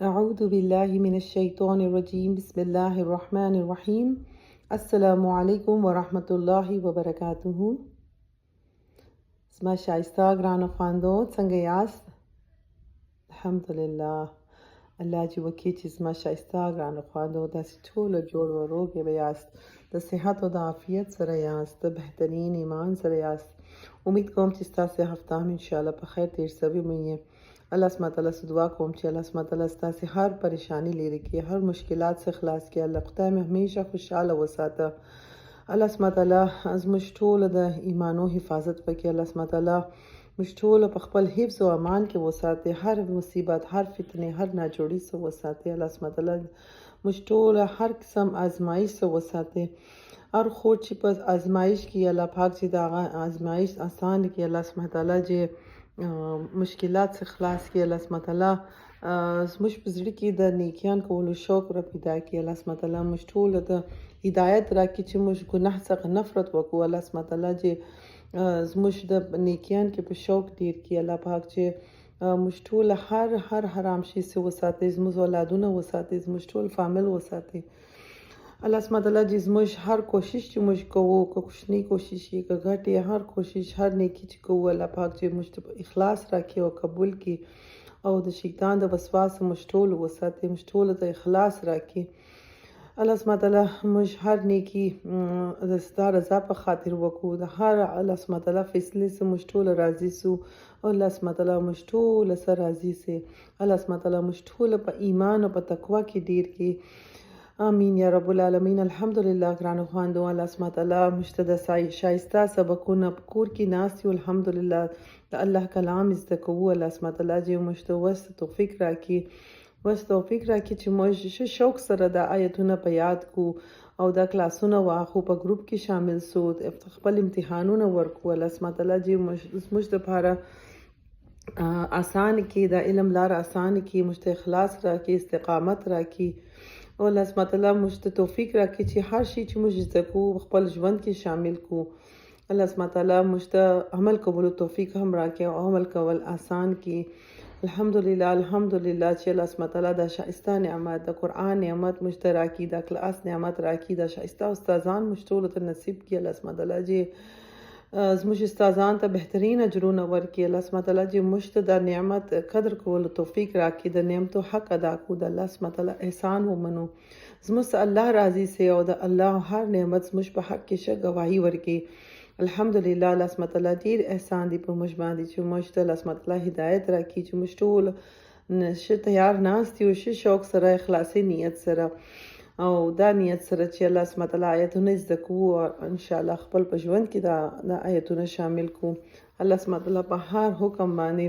أعوذ بالله من الشيطان الرجيم بسم الله الرحمن الرحيم السلام علیکم ورحمت الله وبرکاته. زما شایسته ګرانو خواندو، څنګه یاست؟ الحمدلله. الله چې وکړي چې زما شایسته ګرانو خواندو داسې ټوله جوړ و روغې به یاست، د صحت او د عافیت سره یاست، د بهترین ایمان سره یاست. امید کوم چې ستاسو هفته هم انشاءالله په خیر تیر سوي وي. الله سبحانه تعالی څخه دعا کوم چې الله سبحانه تعالی ستاسو هر پریشانی لیرې کړي، هر مشکلات څخه خلاص کړي. الله خدای مې همیشه خوشحاله وساته. الله سبحانه تعالی زموږ ټول د ایمانو حفاظت وکړي. الله سبحانه تعالی موږ ټول په خپل حفظ او امان کې وساتي، هر مصیبت، هر فتنې، هر ناجوړي څخه وساتي. الله سبحانه تعالی موږ ټول هر قسم آزمایش څخه وساتي. هر خور چې په آزمایش کې، الله پاک چې د هغه آزمایش آسان کړي. الله سبحانه تعالی چې مشکلات څخه خلاص کړي. الله سبحانه تعالی زموږ په زړه کې د نیکیان کولو شوق را پیدا کړي. الله سبحانه تعالی موږ ټول ته هدایت راکړي چې موږ ګناه څخه نفرت وکړو. الله سبحانه تعالی چې زموږ د نیکیان کې په شوق ډیر کړي. الله پاک چې موږ ټول هر هر حرام شي څخه وساتي، زموږ اولادونه وساتي، زموږ ټول فامیل وساتي. الله سبحانه تعالی چې زموږ هر کوشش چې موږ کوو، که کوچنی کوشش یې که غټ یې، هر کوشش، هر نیکی چې کوو، الله پاک چې موږ ته اخلاص راکړي او قبول کړي او د شیطان د وسواس موږ ټول وساتي، موږ ټول ته اخلاص راکړي. الله سبحانه تعالی موږ هر نیکی د ستا رضا په خاطر وکړو، د هر الله سبحانه تعالی فیصلې څخه موږ ټول راضي سو او الله سبحانه تعالی موږ ټول سره راضي سي. الله سبحانه تعالی موږ ټول په ایمان او په تقوا کې ډیر کړي. آمین یا رب العالمین. الحمدلله ګرانو خواندو، الله سبحانه تعالی موږ ته د شایسته سبقونه په کور کې ناست یو. الحمدلله د الله کلام زده کوو. الله سبحانه تعالی چې موږ ته وس توفیق راکړي، وس توفیق راکړي چې موږ ښه شوق سره دا آیتونه په یاد کو او دا کلاسونه واخو، په ګروپ کې شامل سو، خپل امتحانونه ورکو. الله سبحانه تعالی چې زموږ دپاره آسان کړي، دا علم لار آسان کړي، موږ ته اخلاص راکړي، استقامت راکړي او الله سبحانه تعالی موږ ته توفیق راکړي چې هر شي چې موږ زده کوو خپل ژوند کې شامل کو. الله سبحانه تعالی موږ ته عمل کولو توفیق هم راکړي او عمل کول آسان کړي. الحمدلله، الحمدلله چې الله سبحانه تعالی دا شایسته نعمت، د قرآن نعمت موږ ته راکړي، دا کلاس نعمت راکړي، دا شایسته استادان موږ ټولو ته نصیب کړي. الله سبحانه تعالی چې زموږ استادان ته بهترین اجرونه ورکړي. الله سبحانه تعالی چې موږ ته دا نعمت قدر کولو توفیق راکړي، د نعمتو حق ادا کړو، د الله سبحانه تعالی احسان ومنو، زموږ څخه الله راضي سي او د الله هر نعمت زموږ په حق کې ښه ګواهي ورکړي. الحمدلله، الله سبحانه تعالی ډیر احسان دی پر موږ باندې چې موږ ته الله سبحانه تعالی هدایت راکړي چې موږ ټول ښه تیار ناست یو، ښه شوق سره، اخلاصي نیت سره او دا نیت سره چې الله سبحانه تعالی آیتونه زده کوو او انشاءالله خپل په ژوند کې دا آیتونه شامل کوو. الله سبحانه تعالی په هر حکم باندې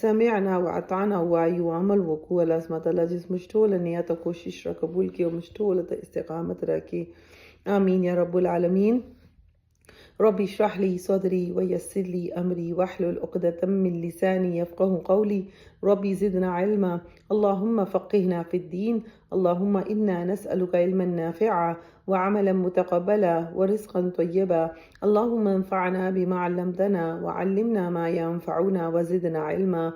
سمعنا واطعنا وایو، عمل وکړو. الله سبحانه تعالی چې زموږ ټوله نیت او کوشش را قبول کړي او موږ ټوله ته استقامت راکړي. آمین یا رب العالمین. ربي اشرح لي صدري ويسر لي أمري واحلل عقدة من لساني يفقه قولي. ربي زدنا علما. اللهم فقهنا في الدين. اللهم إنا نسألك علما نافعا وعملا متقبلا ورزقا طيبا. اللهم انفعنا بما علمتنا وعلمنا ما ينفعنا وزدنا علما.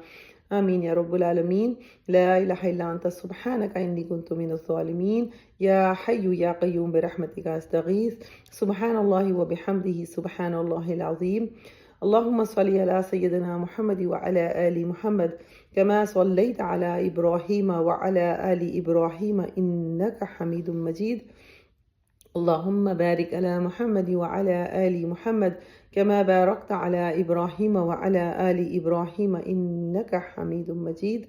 آمين يا رب العالمين. لا إله إلا أنت سبحانك إني كنت من الظالمين. يا حي يا قيوم برحمتك أستغيث. سبحان الله وبحمده سبحان الله العظيم. اللهم صل على سيدنا محمد وعلى آل محمد كما صليت على إبراهيم وعلى آل إبراهيم إنك حميد مجيد. اللهم بارك على محمد وعلى آل محمد كما باركت على إبراهيم وعلى آل إبراهيم إنك حميد مجيد.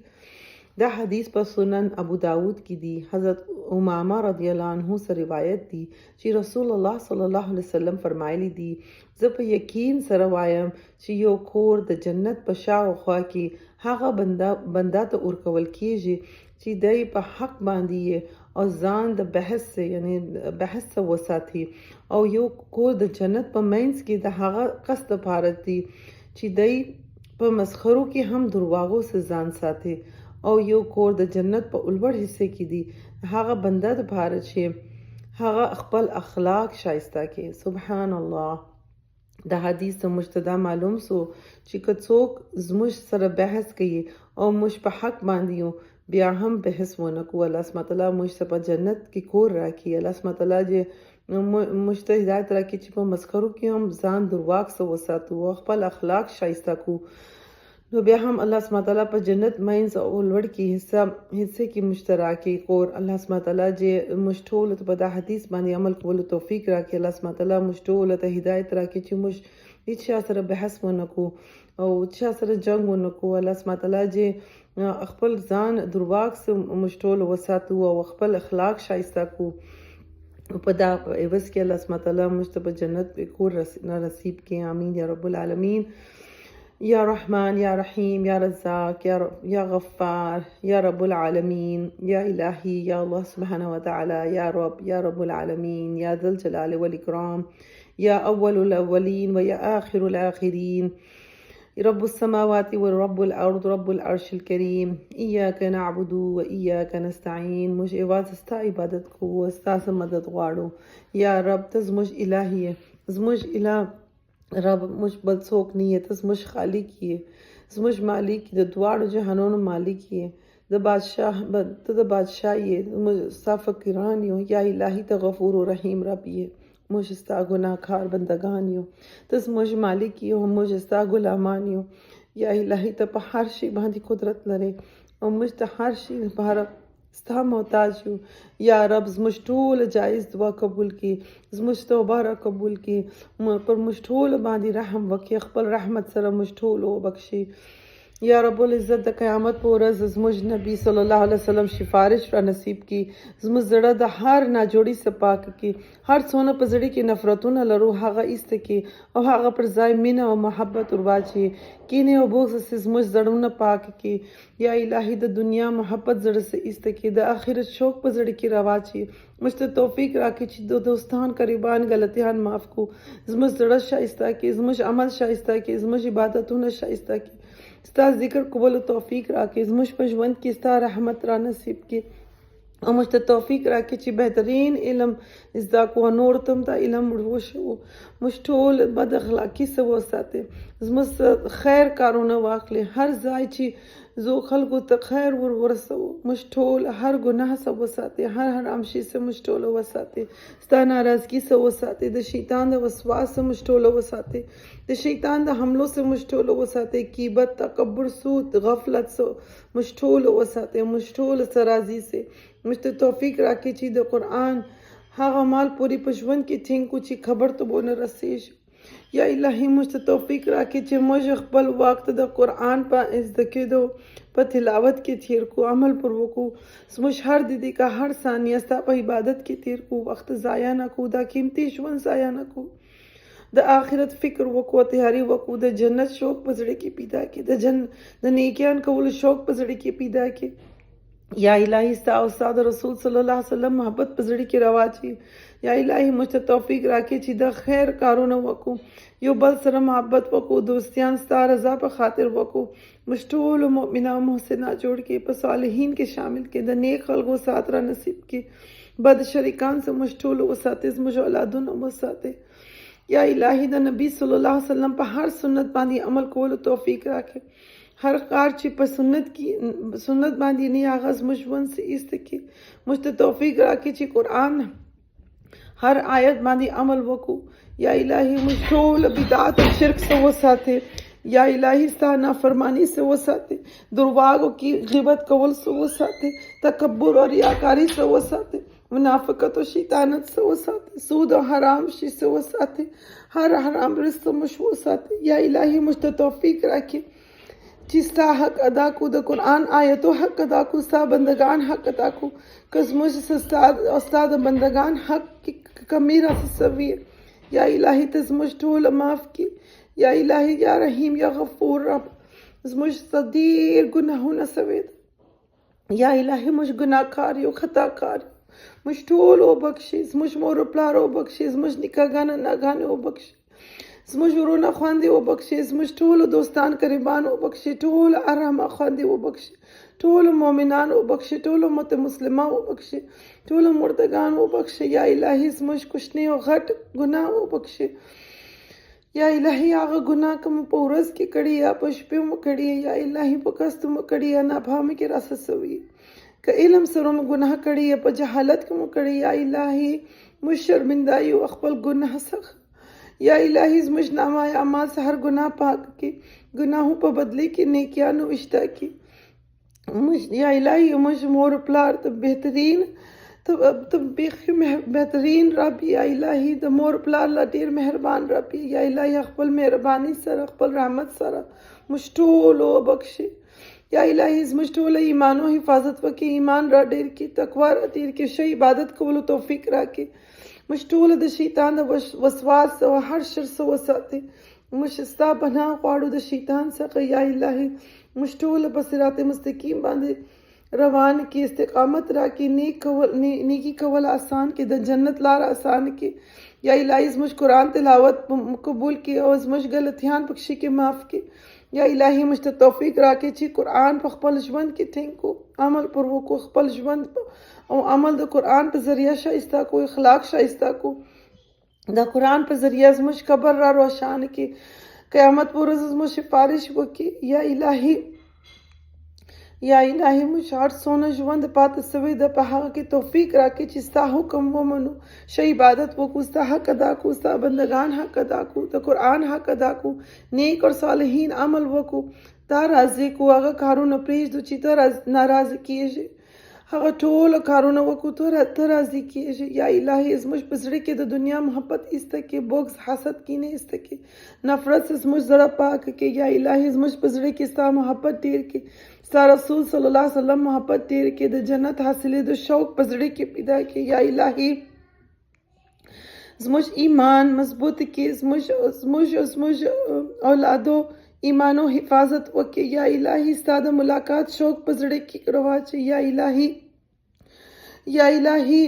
دا حدیث په سنن ابو داود کې دی. حضرت امامه رضی الله عنه سره روایت دی چې رسول الله صلی الله علیه وسلم فرمایلی دي: زه په یقین سره وایم چې یو کور د جنت په شاوخوا کې هغه بنده ته ورکول کیږي چې دی په حق باندې یې او ځان د بحث، یعنی بحث څخه وساتي، او یو کور د جنت په منځ کې د هغه کس لپاره دی چې دی په مسخرو کې هم درواغو څخه ځان ساتي، او یو کور د جنت په لوړ حصے کې دی هغه بنده دپاره چې هغه خپل اخلاق شایسته کړي. سبحان الله. د حدیث څخه موږ ته دا معلوم سو چې که څوک زموږ سره بحث کوي او موږ په حق باندې یو، بیا هم بحث ونه کو. الله سبحانه تعالی موږ ته په جنت کې کور راکړي. الله سبحانه تعالی دې موږ ته هدایت راکړي چې په مسخرو کې هم ځان درواغ څخه وساتو او خپل اخلاق ښایسته کو. نو بیا هم الله سبحانه تعالی په جنت منځ او لوړ کې حصه کې موږ ته راکړي کور. الله سبحانه تعالی چې موږ ټولو ته په دا حدیث باندې عمل کولو توفیق راکړي. الله سبحانه تعالی موږ ټولو ته هدایت راکړي چې موږ هیڅ چا سره بحث ونه کو او چا سره جنګ ونه کو. الله سبحانه تعالی چې خپل ځان درواغ څخه موږ ټول وساتو او خپل اخلاق ښایسته کو. په دا عوض کې الله سبحانه تعالی موږ ته په جنت کور نصیب کړي. آمین یا رب العالمین. یا رحمان یا رحیم یا رزاق یا غفار یا رب العالمین یا الهی یا الله سبحانه وتعالی یا رب یا رب العالمین یا ذا الجلال والإکرام یا اول الاولین و یا آخر الاخرین رب السماوات ورب الأرض رب العرش الكريم إياك نعبد وإياك نستعين. موږ یوازې ستا عبادت کوو، ستا څخه مدد غواړو. یا رب، ته زموږ اله یې، زموږ اله رب، موږ بل څوک نه یې. ته زموږ خالق یې، زموږ مالک، د دواړو جهانونو مالک یې، د بادشاه، ته د بادشاه یې، موږ ستا فقیران یو. یا الهي، ته غفور و رحیم رب یې، موږ ستا ګناهکار بندگان یو. ته زموږ مالک یې او موږ ستا غلامان یو. یا الهي، ته په هر شي باندې قدرت لرې او موږ ته هر شي لپاره ستا محتاج یو. یا رب، زموږ ټول جایز دعا قبول کړي، زموږ توبه را قبول کړي، پر موږ ټول باندې رحم وکړي، خپل رحمت سره موږ ټول وبخښي. یا رب العزت، د قیامت په ورځ زموږ نبی صلی الله علیه وسلم سفارش را نصیب کړي. زموږ زړه د هر ناجوړي څخه پاک کړي. هر څونه په زړه کې نفرتونه لرو، هغه ایسته کړي او هغه پر ځای مینه او محبت ورواچي. کینې او بغض څخه زموږ زړونه پاک کړي. یا الهي، د دنیا محبت زړه څخه ایسته کړي، د آخرت شوق په زړه کې راواچي. موږ ته توفیق راکړي چې د دوستان قریبان غلطیان معاف کو. زموږ زړه ښایسته کړي، زموږ عمل ښایسته کړي، زموږ عبادتونه ښایسته کړي، ستا ذکر کولو توفیق راکړي، زموږ په ژوند کې ستا رحمت را نصیب کړي او موږ ته توفیق راکړي چې بهترین علم زده کړو او نور ته هم دا علم وښیو. موږ ټول بد اخلاقي څخه وساتي، زموږ خیر کارونه واخلي، هر ځای چې ځو خلکو ته خیر ور ورسوو. موږ ټول هر ګناه څخه وساتي، هر حرام شي څخه موږ ټول وساتي، ستا ناراضګي څخه وساتي، د شیطان د وسواس څخه موږ ټول وساتي، د شیطان د حملو څخه موږ ټول وساتي، غیبت، تکبر، سود، غفلت څخه موږ ټول وساتي. موږ ټول سره راضي سي. موږ ته توفیق راکړي چې د قرآن هغه مال پورې په ژوند کې ټینګ کړو چې قبر ته به ونه رسېږي. یا الهي، موږ ته توفیق راکړي چې موږ خپل وخت د قرآن په زده کېدو، په تلاوت کې تیر کړو، عمل پر وکړو. زموږ هر دقیقه، هر ثانیه ستا په عبادت کې تیر کړو، وخت ضایع نه کړو، دا قیمتي ژوند ضایع نه کړو. د آخرت فکر وکړو، تیاری وکړو، د جنت شوق په زړه کې پیدا کړي، د نیکیان کولو شوق په زړه کې پیدا کړي. یا الهي، ستا او ستا د رسول صلی الله علیه وسلم محبت په زړه کې راواچي. یا الهي، موږ ته توفیق راکړي چې د خیر کارونه وکړو، یو بل سره محبت وکړو، دوستیان ستا رضا په خاطر وکړو. موږ ټول مؤمنه او محسنه جوړ کړي، په صالحین کې شامل کړي، د نیک خلکو سات را نصیب کړي، بد شریکان څخه موږ ټول وساتي، زموږ اولادونه وساتي. یا الهي، د نبی صلی الله علیه وسلم په هر سنت باندې عمل کولو توفیق راکړي. هر کار چې په سنت کې سنت باندې نه، هغه زموږ ژوند څخه ایسته کړي. موږ ته توفیق راکړي چې قرآن هر آیت باندې عمل وکړو. یا الهي، موږ ټول بدعت او شرک څخه وساتي. یا الهي، ستا نافرمانی څخه وساتي، درواغو کې غیبت کول څخه وساتي، تکبر او ریاکاری څخه وساتي، منافقت او شیطانت څخه وساتي، سود او حرام شي څخه وساتي، هر حرام رزق موږ وساتي. یا الهي، موږ ته توفیق راکړي چې ستا حق ادا کو، د قرآن آیتو حق ادا کو، ستا بندگان حق ادا کو. که زموږ ستا او ستا د بندگان حق کې کمی را سوي، یا الهي، ته زموږ ټول معاف کړي. یا الهي، یا رحیم، یا غفور رب، زموږ څخه ډېر ګناهونه سوي دي. یا الهي، موږ ګناهکار یو، خطاکار یو، موږ ټول وبخښي، زموږ مور او پلار وبخښي، زموږ نیکهګانې ناګانې وبخښي، زموږ ورونه خوندې وبخښي، زموږ ټول دوستان قریبان وبخښي، ټول ارامه خوندې وبخښي، ټول مؤمنان وبخښي، ټول امت مسلمه وبخښي، ټول مردگان وبخښي. یا الهي، زموږ کوچنی او غټ ګناه وبخښي. یا الهي هغه ګناه که مو په ورځ کې کړي یا په شپې مو کړي، یا الهي په قصد مو کړي یا ناپامه کې راسه سوي، که علم سره مو ګناه کړي یا په جهالت کې مو کړي، یا الهي موږ شرمنده یو خپل ګناه څخه. یا الهي زموږ نامه اعمال څخه هر ګناه پاک کړي، ګناهو په بدلې کې نیکیانو وشته کړي. موږ یا الهي موږ مور پلار ته بهترین، ته بیخي بهترین رب، یا الهي د مور پلار لا ډېر مهربان رب، یا الهي خپل مهرباني سره خپل رحمت سره موږ ټول وبخښي. یا الهي زموږ ټول ایمانو حفاظت وکړي، ایمان را ډېر کړي، تقوا را ډېر کړي، ښه عبادت کولو توفیق راکړي. موږ ټول د شیطان د وسواس او هر شر څخه وساتي. موږ ستا پناه غواړو د شیطان څخه. یا الهي موږ ټول په صراط مستقیم باندې روان کې، استقامت راکړي، نیک کول، نیکی کول آسان کړي، د جنت لار آسان کړي. یا الهي زموږ قرآن تلاوت قبول کړي او زموږ غلطیان پکښې کې معاف کړي. یا الهي موږ ته توفیق راکړي چې قرآن په خپل ژوند کې ټینګ کو، عمل پر وکړو، خپل ژوند او عمل د قرآن په ذریعه ښایسته کو، اخلاق ښایسته کو. د قرآن په ذریعه زموږ قبر را روښانه کړي، قیامت پر ورځ زموږ سفارش وکړي. یا الهي یا الهي موږ هر څونه ژوند پاتې سوی ده په هغه کې توفیق راکړي چې ستا حکم ومنو، ښه عبادت وکړو، ستا حق ادا کړو، ستا بندگان حق ادا کړو، د قرآن حق ادا کړو، نیک او صالحین عمل وکړو، تا راضي کړو، هغه کارونه پرېږدو چې ته ناراضه کېږي، هغه ټول کارونه وکړو ته راضي کېږي. یا الهي زموږ په زړه کې د دنیا محبت ایسته کړي، بغض حسد کینې ایسته کړي، نفرت څخه زموږ زړه پاک کړي. یا الهي زموږ په زړه کې ستا محبت ډېر کړي، ستا رسول صلی الله علیه وسلم محبت ډېر کړي، د جنت حاصلې د شوق په زړه کې پیدا کړي. یا الهي زموږ ایمان مضبوط کړي، زموږ اولادو ایمانو حفاظت وکړي. یا الهي ستا د ملاقات شوق په زړه کې رواچي. یا الهي یا الهي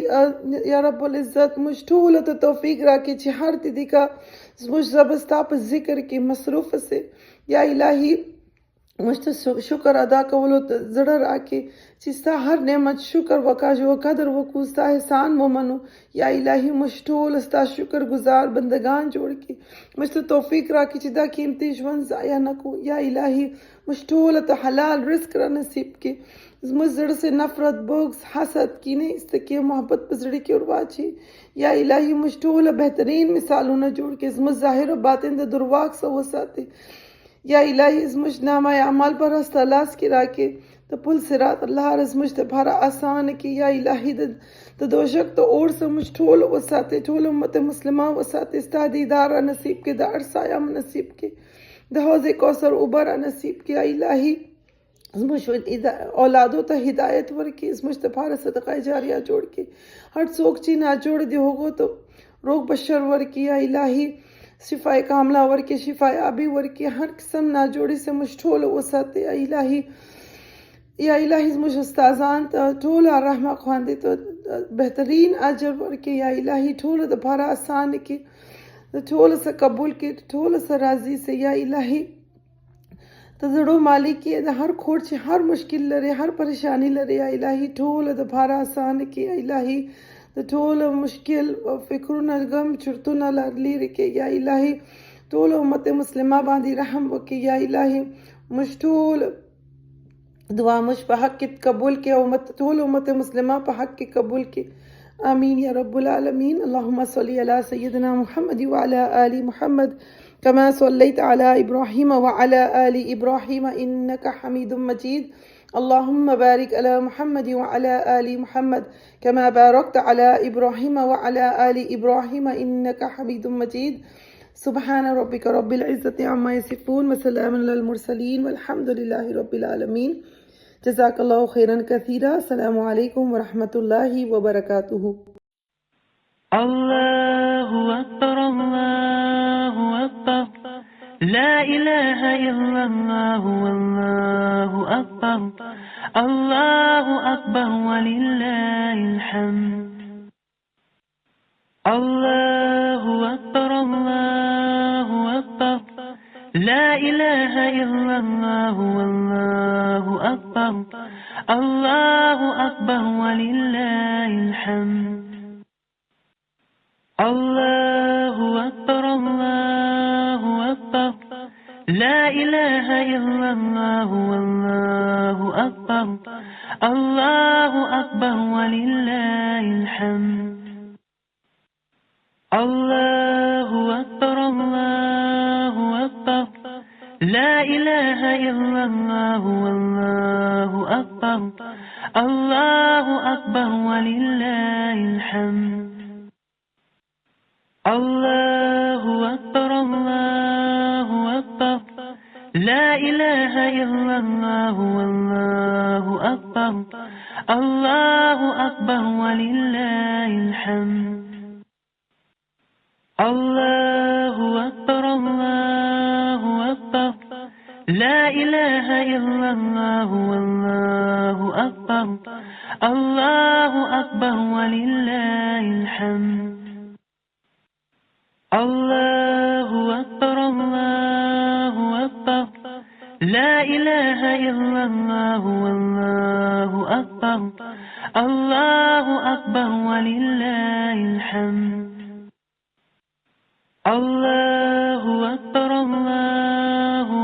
یا رب العزت موږ ټولو ته توفیق راکړي چې هر دقیقه زموږ ژبه ستا په ذکر کې مصروف سي. یا الهي موږ ته شکر ادا کولو ته زړه راکړي چې ستا هر نعمت شکر وکاږو، قدر وکړو، ستا احسان ومنو. یا الهي موږ ټول ستا شکر گزار بندگان جوړ کړي، موږ ته توفیق راکړي چې دا قیمتي ژوند ضایع نه کړو. یا الهي موږ ټول ته حلال رزق را نصیب کړي، زموږ زړه سه نفرت، بغض، حسد، کینې ایسته کړي، محبت په زړه کې ورواچي. یا الهي موږ ټول بهترین مثالونه جوړ کړي، زموږ ظاهر او باطن د درواغ څخه وساتي. یا الهي زموږ نامه اعمال پر ستا لاس کې راکړي، د پل صراط لار زموږ دپاره اسانه کړي. یا الهي د دوزخ د اور څخه موږ ټول وساتي، ټول امت مسلمه وساتي، ستا دیدار را نصیب کړي، د عرش سایه مو نصیب کړي، د حوض کوثر اوبه را نصیب کړي. یا الهي زموږ اولادو ته هدایت ورکړي، زموږ دپاره صدقه جاریه جوړ کړي، هر څوک چې ناجوړ دي هغو ته روغ بشر ورکړي. یا الهي شفای کامله ورکړي، شفای آبي ورکړي، هر قسم ناجوړي څخه موږ ټول وساتي. یا الهي یا الهي زموږ استادان ته ټول رحمه خوندې ته بهترین اجر ورکړي. یا الهي ټولو دپاره اسانه کړي، د ټولو څخه قبول کړي، ټولو څخه راضي سي. یا الهي د زړو مالک یې، د هر کور چې هر مشکل لري، هر پریشانی لري، یا الهي ټولو دپاره اسانه کړي. یا الهي د ټولو مشکل فکرونه، غم، چرتونه لرې کړي. یا الهي ټول امت مسلمه باندې رحم وکړي. یا الهي موږ ټول دعا موږ په حق کې قبول کړي او ټول امت مسلمه په حق کې قبول کړي. آمین یا رب العالمین. اللهم صل علی سیدنا محمد وعلى آل محمد كما صليت على إبراهيم وعلى آل إبراهيم إنك حميد مجيد. اللهم بارك على محمد وعلى آل محمد كما باركت على إبراهيم وعلى آل إبراهيم إنك حميد مجيد. سبحان ربك رب العزة عما يصفون وسلام على المرسلين والحمد لله رب العالمين. جزاك الله خيرا كثيرا. السلام عليكم ورحمة الله وبركاته. الله أكبر، الله أكبر، لا إله إلا الله والله أكبر، الله أكبر ولله الحمد. الله أكبر، الله أكبر، لا إله إلا الله والله أكبر، الله أكبر ولله الحمد. الله أكبر، الله لا إله إلا الله والله أكبر الله أكبر ولله الحمد الله أكبر الله أكبر لا إله إلا الله والله أكبر الله أكبر ولله الحمد الله أكبر الله أكبر لا إله إلا الله والله أكبر الله أكبر ولله الحمد الله أكبر الله أكبر لا إله إلا الله والله أكبر الله أكبر ولله الحمد الله أكبر الله أكبر لا إله إلا الله والله أكبر الله أكبر ولله الحمد الله أكبر الله أكبر لا إله إلا الله والله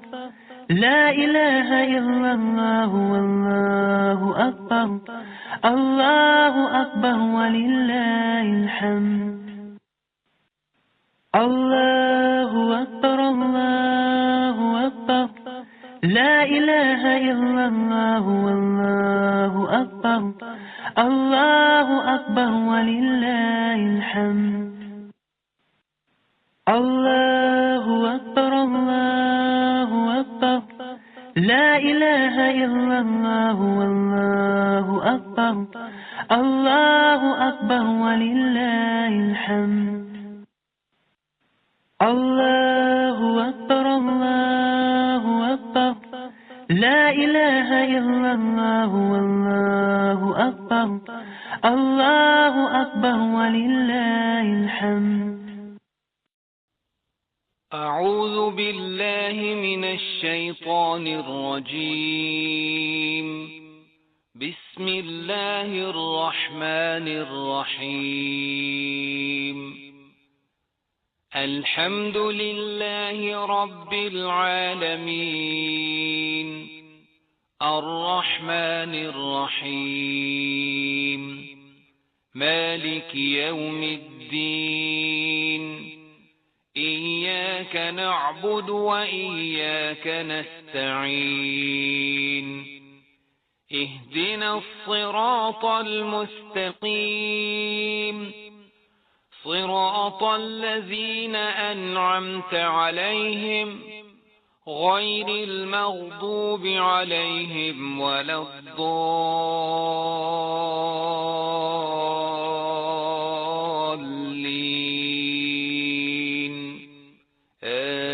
أكبر الله أكبر ولله الحمد الله أكبر الله أكبر لا إله إلا الله والله أكبر الله أكبر ولله الحمد الله أكبر الله أكبر لا إله إلا الله والله أكبر الله أكبر ولله الحمد الله أكبر الله أكبر لا إله إلا الله والله أكبر الله أكبر ولله الحمد أعوذ بالله من الشيطان الرجيم بسم الله الرحمن الرحيم الحمد لله رب العالمين الرحمن الرحيم مالك يوم الدين إياك نعبد وإياك نستعين اهدنا الصراط المستقيم صراط الذين أنعمت عليهم غير المغضوب عليهم ولا الضالين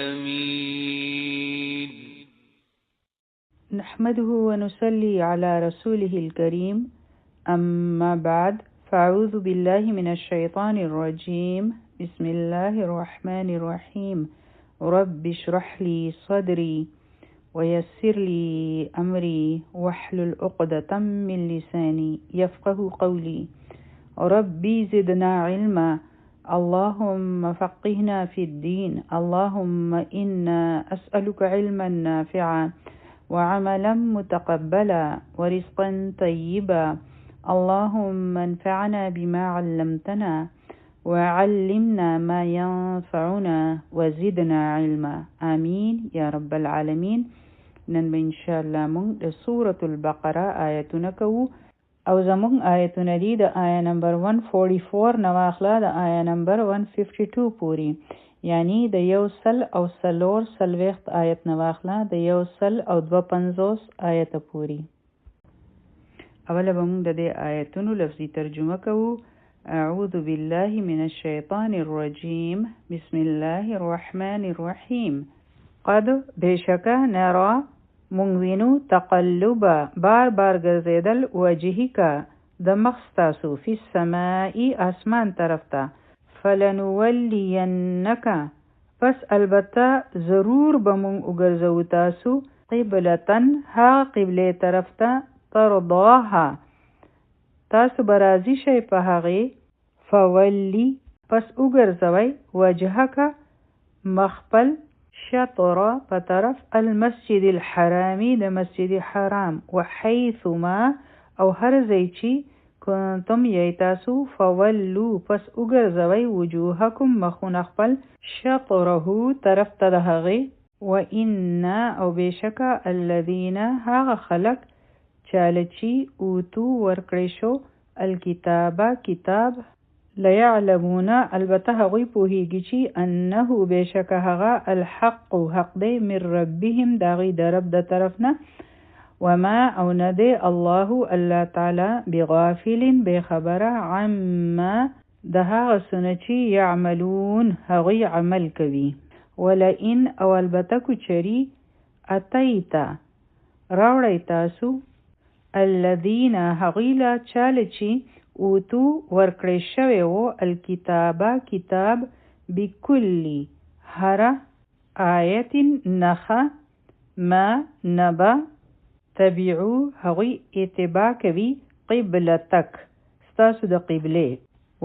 آمين. نحمده ونصلي على رسوله الكريم. أما بعد، فأعوذ بالله من الشيطان الرجيم. بسم الله الرحمن الرحيم. رب اشرح لي صدري ويسر لي أمري واحلل عقدة من لساني يفقه قولي. ربي زدنا علما. اللهم فقهنا في الدين. اللهم إنا أسألك علما نافعا وعملا متقبلا ورزقا طيبا. اللهم انفعنا بما علمتنا وعلمنا ما ينفعنا وزدنا علما. آمين يا رب العالمين. نن به ان شاء الله موږ د سورة البقره آیتونه کوو، او زموږ آیتونه دي د آیه نمبر 144 نه واخله د آیه نمبر 152 پورې، یعنی د 144 آیت نه واخله د 152 آیت پورې. اوله به موږ د دې آیتونو لفظي ترجمه کوو. اعوذ بالله من الشیطان الرجیم. بسم الله الرحمن الرحیم. قد بېشکه نرا مونږ وینو تقلب بار بار ګرځېدل وجهک د مخ ستاسو فی السماء اسمان طرف ته. فلنولینک پس البته ضرور به مونږ وګرځوو تاسو قبلة هغه قبلې طرف ته ترضاها تاسو به راضي شئ په هغې. فولي پس وګرځوئ وجهک مخ خپل شطر په طرف المسجد الحرام د مسجد حرام، وحيثما او هر ځای چې کنتم یئ تاسو، فولو پس وګرځوئ وجوهکم مخونه خپل، شطره طرف ته د هغې. وان او بېشکه الذین هغه خلک چاله چې اوتو ورکړی شو الکتاب کتاب، لیعلمون البته هغوی پوهیږي چې انه بېشکه هغه الحق حق دی من ربهم د هغوی د رب د طرف نه، وما او نه دی الله الله تعالی بغافل بې خبره عما د هغه څه نه چې یعملون هغوی عمل کوي. ولئن او البته که چېرې اتیت راوړی تاسو الذین هغوی له چاله چې اوتو ورکړی شوی وو الکتاب کتاب بکل هره آیت نښه ما نه به تبعو هغوی اتباع کوي قبلتک ستاسو د قبلې،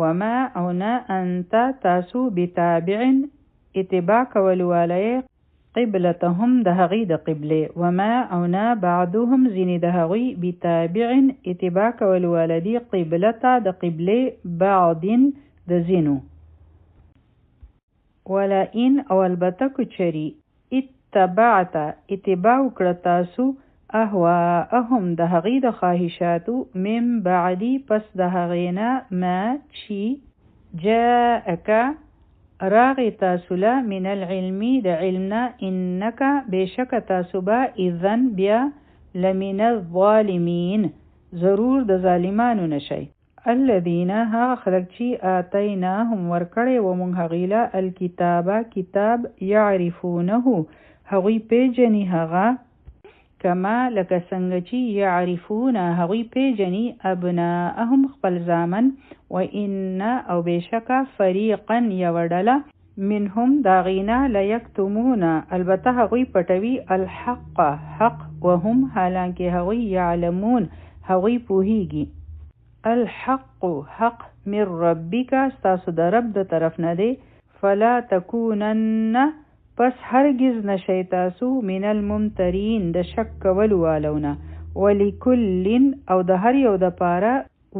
وما او نه انت تاسو بتابع اتباع کولو والا یې قبلتهم د هغوی د قبلې، وما او نه بعضهم ځینې د هغوی بتابع اتباع کولو والا دي قبلته د قبلې بعض د ځینو. ولئن او البته که چېرې اتبعت اتباع وکړه تاسو اهواءهم د هغوی د خواهشاتو من بعد پس د هغې نه ما چې جاءک راغی تاسو له من العلم د علم نه، انک بېشکه تاسو به اذا بیا لمن الظالمین ضرور د ظالمانو نه شئ. الذین هغه خلک چې آتیناهم ورکړی و مونږ هغوی له الکتاب کتاب، یعرفونه هغوی پېژني هغه، کما لکه څنګه چې یعرفون هغوی پېژني ابناءهم خپل زامن، وان او بېشکه فریقا یوه ډله منهم د هغوی نه لیکتمون البته هغوی پټوي الحق حق، وهم حالانکه هغوی یعلمون هغوی پوهیږي. الحق حق من ربک ستاسو د رب د طرف نه دی، فلا تکونن پس هرگز نشئ تاسو من الممترین د شک کولو والو نه، ولکل او د هر یو د پاره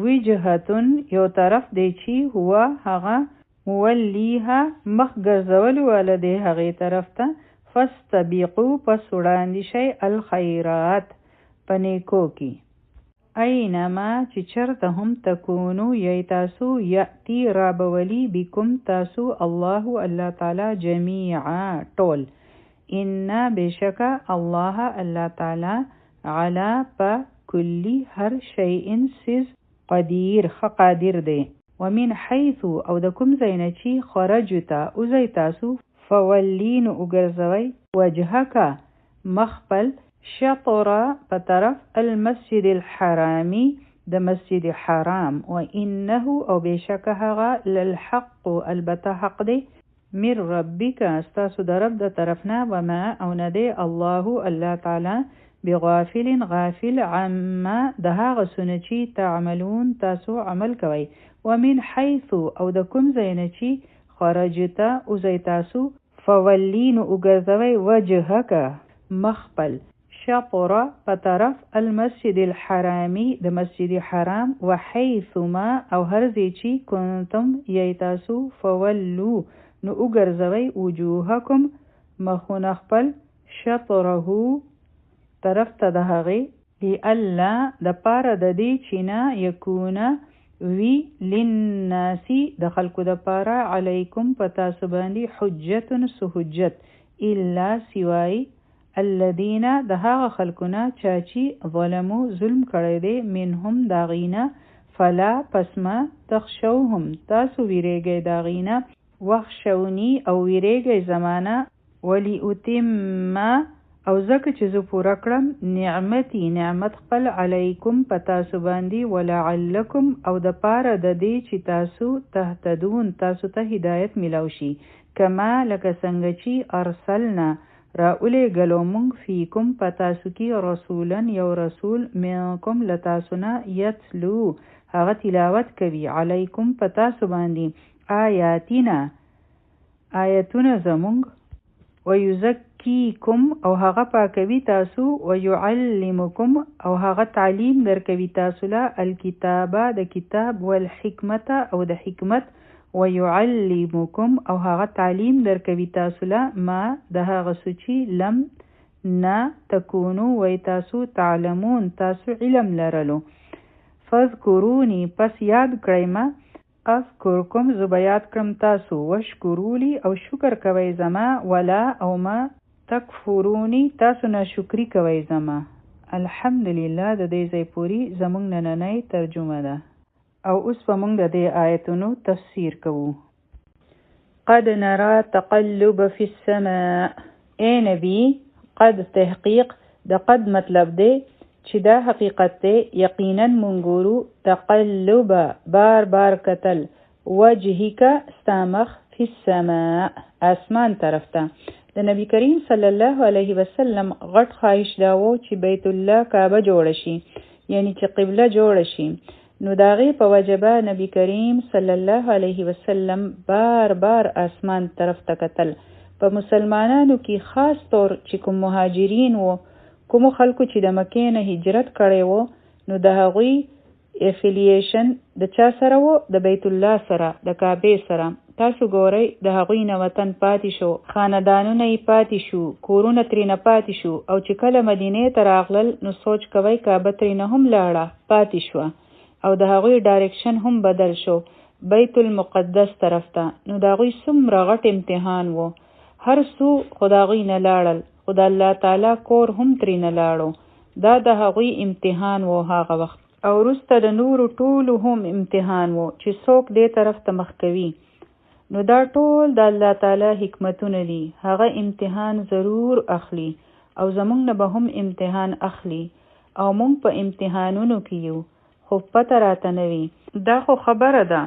وجهة یو طرف دی چې هو هغه مولیها مخ ګرځولو والا دی هغې طرف ته، فاستبقو پس وړاندې شئ الخیرات په نیکو کې. اینما چې چرته هم تکونو یئ تاسو یأتی رابولي بکم تاسو الله الله تعالی جمیعا ټول، ان بېشکه الله الله تعالی علی په کل هر شیء څیز قدیر ښه قادر دی. ومن حیث او د کوم ځای نه چې خرجت وځئ تاسو فولي نو وګرځوئ وجهک مخ خپل شطر په طرف المسجد الحرام د مسجد حرام، وانه او بېشکه هغه للحق البته حق دی من ربک ستاسو د رب د طرف نه، وما او نه دی الله الله تعالی بغافل غافل عما د هغه څه نه چې تعملون تاسو عمل کوئ. ومن حیث او د کوم ځای نه چې خرجت وځئ تاسو فولي نو وګرځوئ وجهک مخ خپل شطر په طرف المسجد الحرام د مسجد حرام، وحیثما او هر ځای چې کنتم یئ تاسو فولو نو وګرځوئ وجوهکم مخونه خپل شطره طرف ته د هغې، لئلا د پاره د دې چې نه یکون وي للناس د خلکو د پاره علیکم په تاسو باندې حجت څه حجت الا سوای الذین د هغه خلکو نه چا چې ظلمو ظلم کړی دی منهم د هغوی نه، فلا پس مه تخشوهم تاسو ویریږئ د هغوی نه، واخشوني او ویریږئ زما نه، ولأتم او ځکه چې زه پوره کړم نعمتي نعمت خپل علیکم په تاسو باندې، ولعلکم او د پاره د دې چې تاسو تهتدون تاسو ته هدایت ملاو شي، کما لکه څنګه چې ارسلنا را ولیږلو مونږ فیکم په تاسو کې رسولا یو رسول منکم له تاسو نه، یتلو هغه تلاوت کوي علیکم په تاسو باندې آیاتنا آیتونه زمونږ. ویزکیکم او هغه پاکوي تاسو، ویعلمکم او هغه تعلیم درکوي تاسو له، الکتابه د کتاب، والحکمت او د حکمت، ویعلمکم او هغه تعلیم درکوي تاسو له، ما د هغه څه چې لم نه تکونو وی تاسو، تعلمون تاسو علم لرلو. فاذکروني پس یاد کړئ ما، اذکرکم زه به یاد کړم تاسو، واشکروا لي او شکر کوئ زما، ولا او ما تکفروني تاسو ناشکري کوئ زما. الحمدلله د دې ځای پورې زموږ نننۍ ترجمه ده. او اوس به موږ د دې آیتونو تفسیر کوو. قد نرى تقلب فی السماء، اے نبی، قد تحقیق، د قد مطلب دی چې دا حقیقت دی، یقینا مونږ ګورو، تقلب بار بار کتل، وجهک ستا مخ، فی السماء اسمان طرف ته. د نبی کریم صلی الله علیه وسلم غټ خواهش دا و چې بیت الله کعبه جوړه شي، یعنی چې قبله جوړه شي. نو د هغې په وجه به نبی کریم صلی الله علیه وسلم بار بار اسمان طرف ته کتل. په مسلمانانو کې خاص طور چې کوم مهاجرین وو، کومو خلکو چې د مکې نه هجرت کړی وو، نو د هغوی افیلیشن د چا سره وو؟ د بیت الله سره، د کعبې سره. تاسو ګورئ د هغوی نه وطن پاتې شو، خاندانونه یې پاتې شو، کورونه ترېنه پاتې شو، او چې کله مدینې ته راغلل نو سوچ کوئ کعبه ترېنه هم لاړه، پاتې شوه، او د هغوی ډایرکشن هم بدل شو بیت المقدس طرف ته. نو د هغوی څومره غټ امتحان وو، هر څو خو د هغوی نه لاړل، خو د الله تعالی کور هم ترېنه لاړو. دا د هغوی امتحان وو هغه وخت. او وروسته د نورو ټولو هم امتحان وو چې څوک دې طرف ته مخ کوي. نو دا ټول د الله تعالی حکمتونه دي، هغه امتحان ضرور اخلي او زمونږ نه به هم امتحان اخلي، او مونږ په امتحانونو کې یو، خو پته راته نه وي. دا خو خبره ده،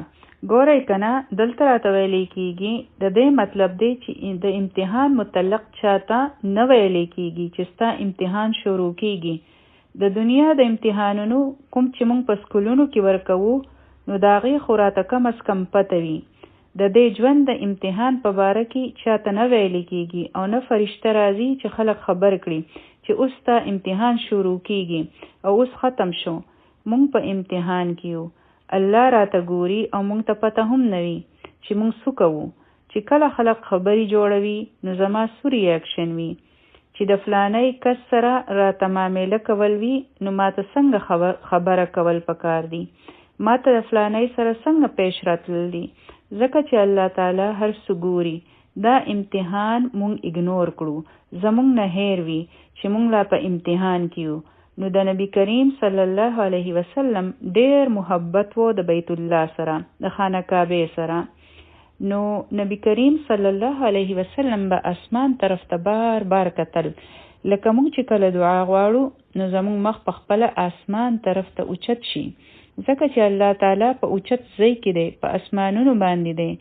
ګورئ کنه دلته راته ویلی کیږي، د دې مطلب دی چې د امتحان متعلق چاته نه ویلی کیږي چې ستا امتحان شروع کیږي. د دنیا د امتحانونو کوم چې مونږ په سکولونو کې ورکوو، نو د هغې خو راته کم از کم پته وي. د دې ژوند د امتحان په باره کې چاته نه ویلی کیږي، او نه فرشته راځي چې خلک خبر کړي چې اوس ستا امتحان شروع کیږي او اوس ختم شو. مونږ په امتحان کې یو، الله راته ګوري او مونږ ته پته هم نه وي چې مونږ څه کوو. چې کله خلک خبرې جوړوي نو زما څه ریاکشن وي، چې د فلانۍ کس سره راته معامله کول وي نو ماته څنګه خبره کول پکار دي، ماته د فلانۍ سره څنګه پیش راتلل دي، ځکه چې الله تعالی هر څه ګوري. دا امتحان مونږ اګنور کړو، زمونږ نه هیر وي چې مونږ لا په امتحان کې یو. نو د نبی کریم صلی الله علیه وسلم ډیر محبت وو د بیت الله سره، د خانه کعبې سره. نو نبی کریم صلی الله علیه وسلم به اسمان طرف ته بار بار کتل. لکه مونږ چې کله دعا غواړو نو زمونږ مخ په خپله اسمان طرف ته اوچت شي، ځکه چې الله تعالی په اوچت ځای کې دی، په اسمانونو باندې دی.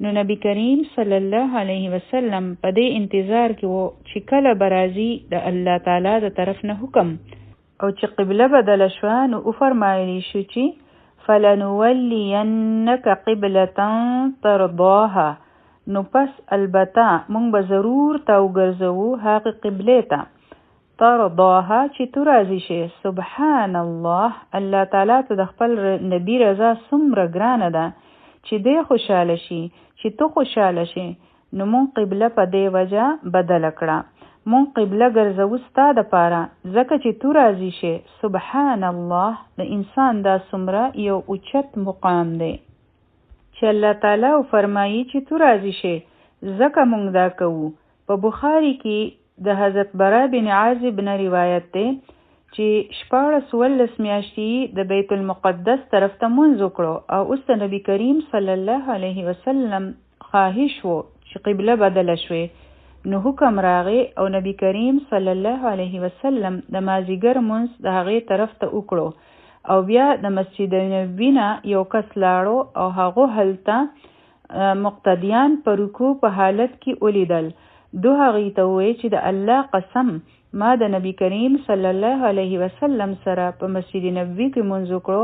نو نبی کریم صلی الله علیه وسلم په دې انتظار کې وو چې کله به راځي د الله تعالی د طرف نه حکم، او چې قبله بدله شوه نو وفرمایلی شو چې فلنولینک قبلة ترضاها، نو پس البته مونږ به ضرور تا وګرځوو هغې قبلې ته، ترضاها چې ته راضي شې. سبحان الله، الله تعالی ته د خپل نبی رضا څومره ګرانه ده چې دی خوشحاله شي، چې ته خوشحاله شې. نو مونږ قبله په دې وجه بدله کړه، مونږ قبله ګرځوو ستا دپاره ځکه چې ته راضي شې. سبحان الله، د انسان دا څومره یو اوچت مقام دی چې الله تعالی وفرمایي چې ته راضي شې، ځکه مونږ دا کوو. په بخاري کې د حضرت برا بن عازب نه روایت دی چې 16 17 میاشتې د بیت المقدس طرف ته مونځ وکړو، او اوس د نبی کریم صلی الله علیه وسلم خواهش وو چې قبله بدله شوې. نو حکم راغی او نبی کریم صلی الله علیه وسلم د مازیګر مونځ د هغې طرف ته وکړو، او بیا د مسجد نبوي نه یو کس لاړو او هغو هلته مقتدیان په رکوع په حالت کې ولیدل. دو هغې ته وویل چې د الله قسم، ما د نبی کریم صلی الله علیه وسلم سره په مسجد نبوي کې مونځ وکړو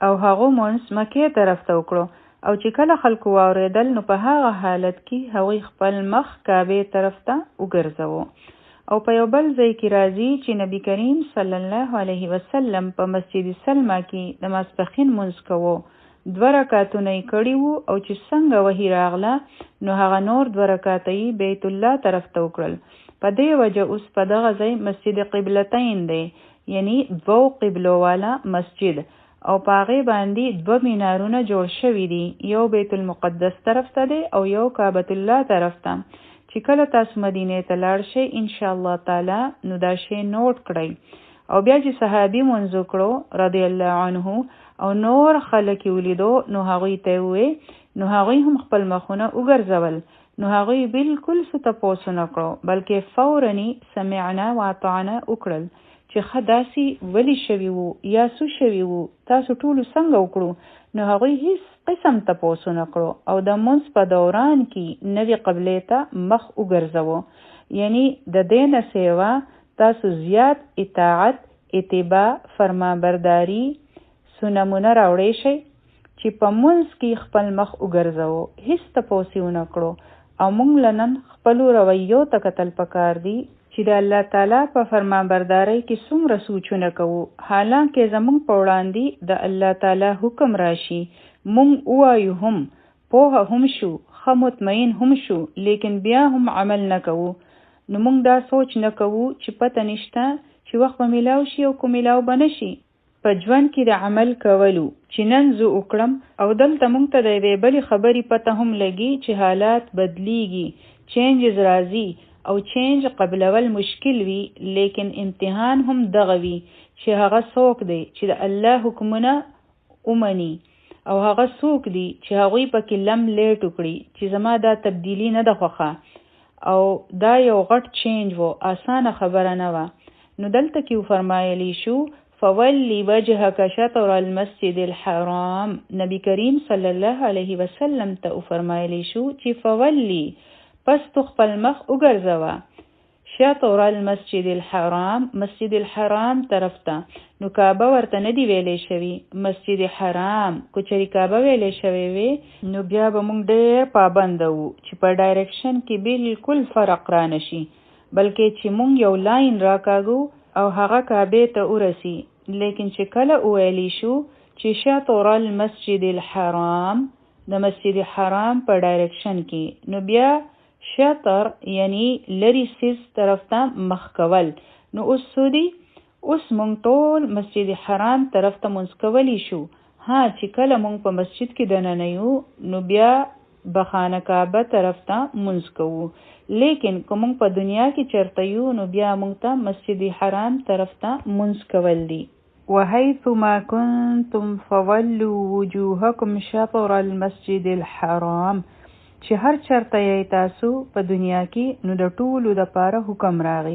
او هغو مونځ مکې طرف ته وکړو. او چې کله خلکو واورېدل نو په هغه حالت کې هغوی خپل مخ کعبې طرف ته وګرځوو. او په یو بل ځای کې راځي چې نبی کریم صلی الله علیه وسلم په مسجد سلمہ کې د ماسپښین لمونځ کوو، دوه رکعتونه یې کړي وو او چې څنګه وحی راغله نو هغه نور دوه رکعته یې بیت الله طرف ته وکړل. په دې وجه اوس په دغه ځای مسجد قبلتین دی، یعنی دوو قبلو والا مسجد، او په هغې باندې دوه مینارونه جوړ شوي دي، یو بیت المقدس طرف ته دی او یو کعبة الله طرف ته. چې کله تاسو مدینې ته لاړ شئ ان شاء الله تعالی نو دا شی نوټ کړئ. او بیا چې صحابي مونځ وکړو رضی الله عنه او نور خلک یې ولیدو نو هغوی ته یې ووی، نو هغوی هم خپل مخونه وګرځول، نو هغوی بالکل څه تپوس ونه کړو بلکې فوراً یې سمعنا واطعنا وکړل چې ښه داسې ولې شوي وو یا څه شوي وو تاسو ټولو څنګه وکړو، نو هغوی هیڅ قسم تپوس ونه کړو او د مونځ په دوران کې نوې قبلې ته مخ وګرځوو. یعنی د دې نه سیوا تاسو زیات اطاعت، اتباع، فرمانبرداری، څه نمونه راوړی شئ چې په مونځ کې خپل مخ وګرځوو هیڅ تپوس یې ونه کړو او مونږ له نن خپلو رویو ته کتل پکار دي چې د الله تعالی په فرمانبردارۍ کې څومره سوچونه کوو حالانکه زمونږ په وړاندې د الله تعالی حکم راشي مونږ ووایو هم، پوهه هم شو، ښه مطمئن هم شو لیکن بیا هم عمل نه کوو نو مونږ دا سوچ نه کوو چې پته نشته چې وخت به ملاو شي او که ملاو به نه شي. په ژوند کې د عمل کولو چې نن زه وکړم او دلته مونږ ته د یوې بلې خبرې پته هم لګي چې حالات بدلیږي، چینجز راځي او چینج قبلول مشکل وي لیکن امتحان هم دغه وي چې هغه څوک دی چې د الله حکمونه ومني او هغه څوک دي چې هغوی پکې لم لیټ وکړي چې زما دا تبدیلي نه ده خوښه او دا یو غټ چینج وو اسانه خبره نه وه. نو دلته کې وفرمایلی شو فولي وجهک شطر المسجد الحرام، نبی کریم صلی الله علیه وسلم ته وفرمایلی شو چې فولي پس تو خپل مخ وګرځوه شطر المسجد الحرام، مسجد الحرام طرف ته، نو کعبه ورته نه دی ویلی شوی مسجد حرام، که چېرې کعبه ویلی شوی وی نو بیا به مونږ ډېر پابند وو چې په ډایرکشن کې بالکل فرق رانه شي، بلکې چې مونږ یو لاین راکاږو او هغه کعبې ته ورسي، لیکن چې کله وویلی شو چې شطر المسجد الحرام د مسجد حرام په ډایرکشن کې، نو بیا شطر یعنی لري څیز طرف ته مخ کول، نو اوس څه دي؟ اوس مونږ ټول مسجد حرام طرف ته مونځ کولی شو. ها چې کله مونږ په مسجد کې دننه یو نو بیا به خانه کعبه طرف ته مونځ کوو، لیکن که مونږ په دنیا کې چرته یو نو بیا مونږ ته مسجد حرام طرف ته مونځ کول دي. وحيثما كنتم فولوا وجوهكم شطر المسجد الحرام، چې هر چرته یې تاسو په دنیا کې نو د ټولو دپاره حکم راغی.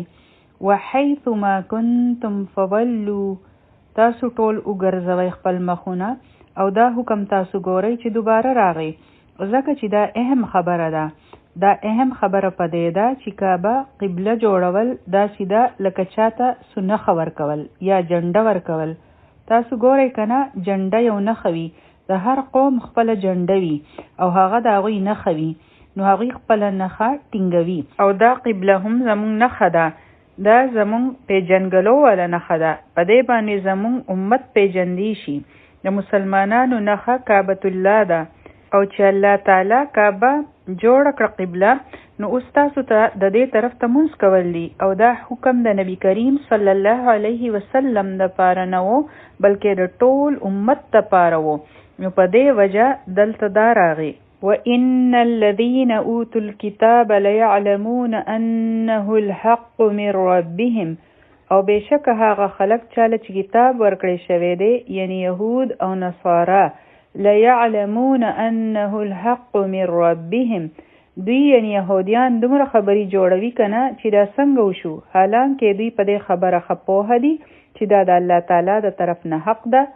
وحيثما كنتم فولوا، تاسو ټول وګرځوئ خپل مخونه، او دا حکم تاسو ګورئ چې دوباره راغی، ځکه چې دا اهم خبره ده. دا اهم خبره په دې ده چې کعبه قبله جوړول داسې ده لکه چاته څه نښه ورکول یا جنډه ورکول. تاسو ګورئ که نه، جنډه یو نښه وي، د هر قوم خپله جنډه وي او هغه د هغوی نښه وي، نو هغوی خپله نښه ټینګوي. او دا قبله هم زموږ نښه ده، دا زموږ پیژندګلو والا نښه ده، په دې باندې زموږ امت پیژندی شي. د مسلمانانو نښه کعبة الله ده، او چې الله تعالی کعبه جوړه کړه قبله، نو اوس تاسو ته د دې طرف ته مونځ کول دي. او دا حکم د نبی کریم صلی الله علیه وسلم دپاره نه و، بلکې د ټول امت دپاره و، نو په دې وجه دلته دا راغی. وإن الذين أوتوا الكتاب ليعلمون أنه الحق من ربهم، او بېشکه هغه خلک چاله چې کتاب ورکړی شوی دی، یعنی یهود او نصارا، ليعلمون أنه الحق من ربهم، دوی یعنی یهودیان دومره خبرې جوړوي که نه چې دا څنګه وشو، حالانکه دوی په دې خبره ښه پوهه دي چې دا د الله تعالی د طرف نه حق ده.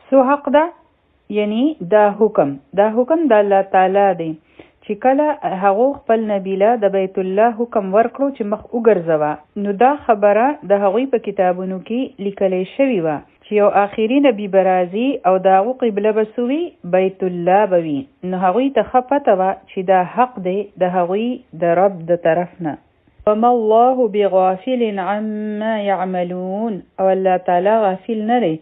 څه حق ده؟ یعنی دا حکم، دا حکم د الله تعالی دی چې کله هغو خپل نبی له د بیت الله حکم ورکړو چې مخ وګرځوه، نو دا خبره د هغوی په کتابونو کې لیکلی شوې وه چې یو آخري نبي به راځي او د هغو قبله به څه وي؟ بیت الله به وي. نو هغوی ته ښه پته وه چې دا حق دی د هغوی د رب د طرف نه. وما الله بغافل عما يعملون او الله تعالی غافل نه دی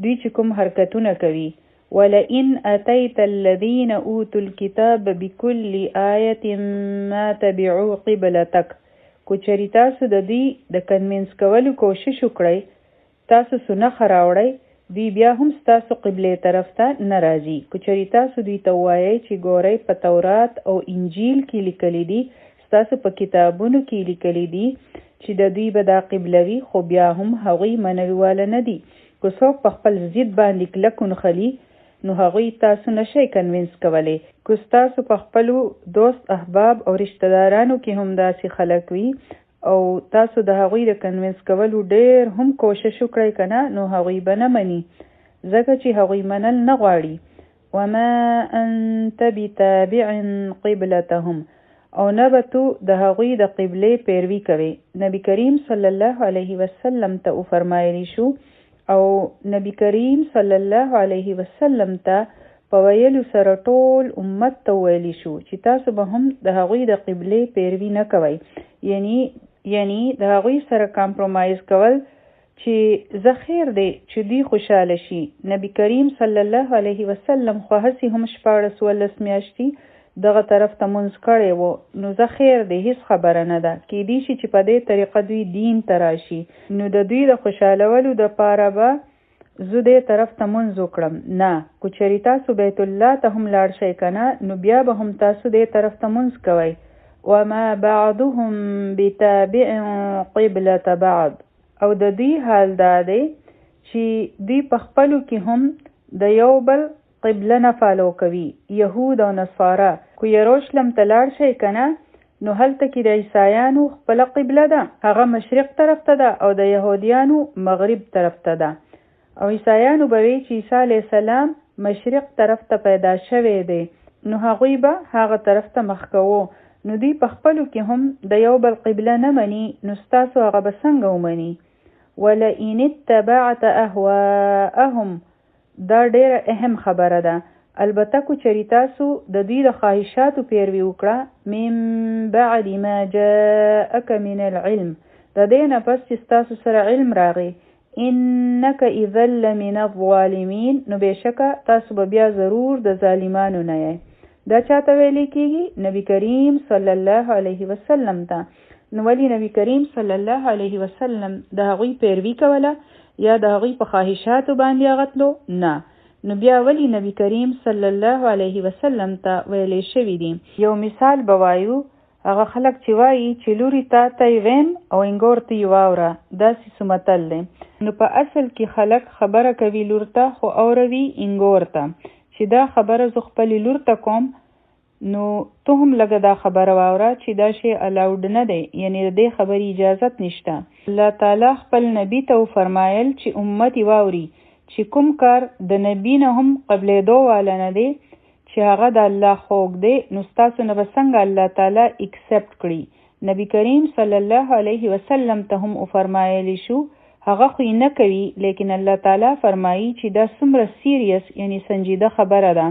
دوی چې کوم حرکتونه کوي. ولئن اتيت الذين اوتوا الكتاب بكل آية ما تبعوا قبلتك کو چېرې تاسو د دوی د کنوینس کولو کوشش وکړئ، تاسو څه نښه راوړئ، دوی بیا هم ستاسو قبلې طرف ته نه راځي. که چېرې تاسو دوی ته ووایئ چې ګورئ په تورات او انجیل کې لیکلي دي، ستاسو په کتابونو کې لیکلي دي چې د دوی به دا قبله وي، خو بیا هم هغوی منلو واله نه دي. که څوک په خپل ضد باندې کلک ونښلي نو هغوی تاسو نه شئ کنوینس کولی. که ستاسو په خپلو دوست احباب او رشته دارانو کې هم داسې خلک وي او تاسو د هغوی د کنوینس کولو ډیر هم کوشش وکړئ کنه نو هغوی به نه مني ځکه چې هغوی منل نه غواړي. وما انت بتابع قبلتهم او نه به تو د هغوی د قبلې پیروي کوې. نبي کریم صلی الله علیه وسلم ته وفرمایلی شو او نبي کریم صلی الله علیه وسلم ته په ویلو سره ټول امت ته وویلی شو چې تاسو به هم د هغوی د قبلې پیروي نه کوئ یعنی یعنی د هغوی سره کامپرومایز کول چې ځه خیر دی چې دوی خوشحاله شي، نبي کریم صلی الله علیه وسلم خو هسې هم 16 17 میاشتي دغه طرف ته مونځ کړی وو نو ځه خیر دی هیڅ خبره نه ده، کیدی شي چې په دې طریقه دوی دین ته راشي، نو د دوی د خوشحالولو د پاره به زه دې طرف ته مونځ وکړم، نه که چېرې تاسو بیت الله ته هم لاړ شئ کنه نو بیا به هم تاسو دې طرف ته مونځ کوئ، وما بعضهم بتابع قبلة بعض. او د دوی حال دا دی چی دوی په خپلو کی هم د یو بل قبله نه فالو کوي، یهود او نصارا، که یروشلم ته لاړ شئ کنه نو هلته کی د عیسایانو خپله قبله ده هغه مشرق طرف ته ده او د یهودیانو مغرب طرف ته ده او عیسایانو به وی چی عیسی علیه السلام مشرق طرف ته پیدا شوی دی نو هغوی به هغه طرف ته مخ کوو نو دوی په خپلو کې هم د یو بل قبله نه مني نو ستاسو هغه به څنګه ومني؟ ولئن اتبعت اهواءهم دا ډیره اهم خبره ده البته که چېرې تاسو د دوی د خواهشاتو پیروي وکړه من بعد ما جاءک من العلم د دې نه پس چې ستاسو سره علم راغی انک اذا لمن الظالمین نو بېشکه تاسو به بیا ضرور د ظالمانو نه یئ. دا چاته ویلی کیږي؟ نبی کریم صلی الله علیه وسلم ته. نو ولی نبی کریم صلی الله علیه وسلم د هغوی پیروي کوله یا د هغوی په خواهشاتو باندې هغه تلو؟ نه. نو بیا ولی نبی کریم صلی الله علیه وسلم ته ویلی شوي دي؟ یو مثال به وایو هغه خلک چې وايي چې لوري تا ته يې ويم او انګور ته يې واوره داسې څه متل دی. نو په اصل کې خلک خبره کوي لور ته خو اوروي انګور ته چې دا خبره زه خپلې لور ته کوم نو ته هم لږه دا خبره واوره چې دا شی الاوډ نه دی یعنې د دې خبرې اجازت نشته. الله تعالی خپل نبي ته وفرمایل چې امت یې واوري چې کوم کار د نبي نه هم قبلېدو واله نه دی چې هغه د الله خوږ دی نو ستاسو نه به څنګه الله تعالی اکسپټ کړي نبی کریم صلی الله علیه وسلم ته هم وفرمایلی شو هغه خو یې نه کوي لیکن الله تعالی فرمایي چې دا څومره سیریس یعنی سنجیده خبره ده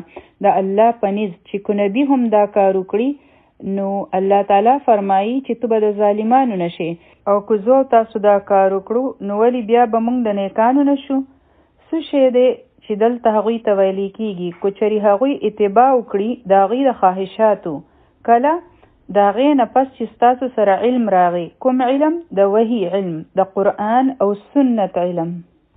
د الله په نزد چې که نبی هم دا کار وکړي نو الله تعالی فرمایي چې ته به د ظالمانو نه شې او که زه او تاسو دا کار وکړو نو ولی بیا به مونږ د نیکانو نه شو څه شی دی چی دلته هغوی ته ویلی کیږی که چری هغوی اتباع وکړي د هغوی د خواهشاتو کله د هغې نه پس چی ستاسو سره علم راغی کوم علم د وحی علم د قرآن او سنت علم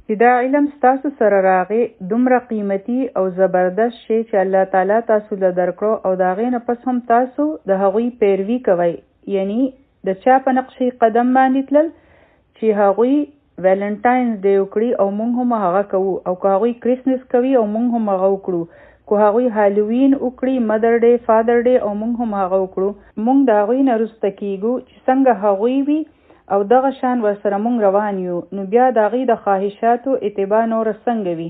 چی دا علم ستاسو سره راغی دومره قیمتی او زبردست شی چی الله تعالی تاسو له درکړو او د هغې نه پس هم تاسو د هغوی پیروی کوئ یعنی د چا په نقش قدم باندی تلل چی هغوی ویلنټاینز ډی وکړي او مونږ هم هغه کوو او که هغوی کریسمس کوي او مونږ هم هغه وکړو که هغوی هالووین وکړي مدر ډی فادر ډی او مونږ هم هغه وکړو مونږ د هغوی نه روسته کیږو چې څنګه هغوی وي او دغه شان ورسره مونږ روان یو نو بیا د هغوی د خواهشاتو اتباع نوره څنګه وي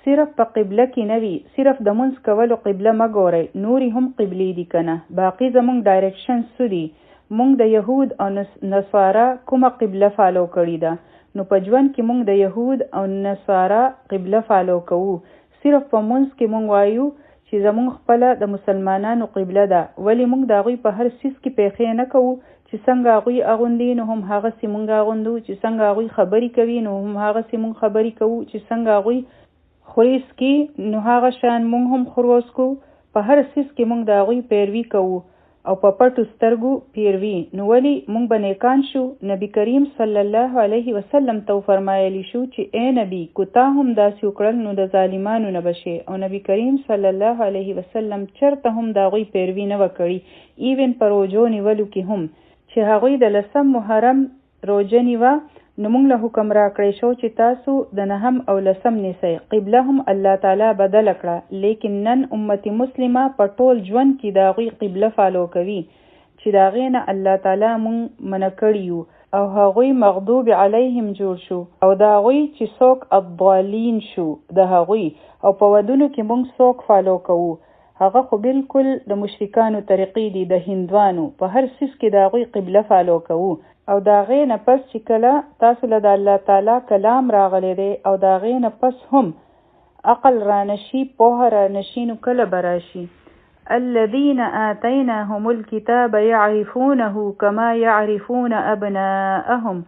صرف په قبله کی نه وی صرف د مونځ کولو قبله مه ګورئ نوری هم قبلی دی کنه باقی زمونږ ډایرکشن څه دی مونږ د یهود او نصارا کومه قبله فالو کړی ده نو په ژوند کې مونږ د یهود او نصارا قبله فالو کوو، صرف په مونځ کې مونږ وایو چې زمونږ خپله د مسلمانانو قبله ده. ولې مونږ د هغوی په هر څیز کې پیښې نه کوو؟ چې څنګه هغوی اغوندي نو هم هغسې مونږ اغوندو، چې څنګه هغوی خبرې کوي نو هم هغسې مونږ خبرې کوو، چې څنګه هغوی خوري څکي نو هغه شان مونږ هم خورو او څکو. په هر څیز کې مونږ د هغوی پیروي کوو او په پټو سترګو پیروي. نو ولې مونږ به نیکان شو؟ نبي کریم صلی الله علیه وسلم ته وفرمایلی شو چې ای نبي که تا هم داسې وکړل نو د ظالمانو نه به شې، او نبي کریم صلی الله علیه وسلم چرته هم د هغوی پیروي نه وه کړي، ایون په روژو نیولو کې هم. چې هغوی د لسم محرم روژه نیوه نو مونږ له حکم راکړی شو چې تاسو د نهم او لسم نیسئ، قبله هم الله تعالی بدله کړه، لیکن نن امت مسلمه په ټول ژوند کې د هغوی قبله فالو کوي چې د هغې نه الله تعالی مونږ منع کړي یو، او هغوی مغضوب علیهم جوړ شو او د هغوی چې څوک الضالین شو د هغوی، او په ودونو کې مونږ څوک فالو کوو هغه خو بالکل د مشرکانو طریقې دي، د هندوانو، په هر څیز کې د هغوی قبله فالو کوو. او د هغې نه پس چې کله تاسو له د الله تعالی کلام راغلی دی او د هغې نه پس هم عقل رانشي، پوهه رانشي، نو کله به راشي؟ الذين آتيناهم الكتاب يعرفونه كما يعرفون أبناءهم،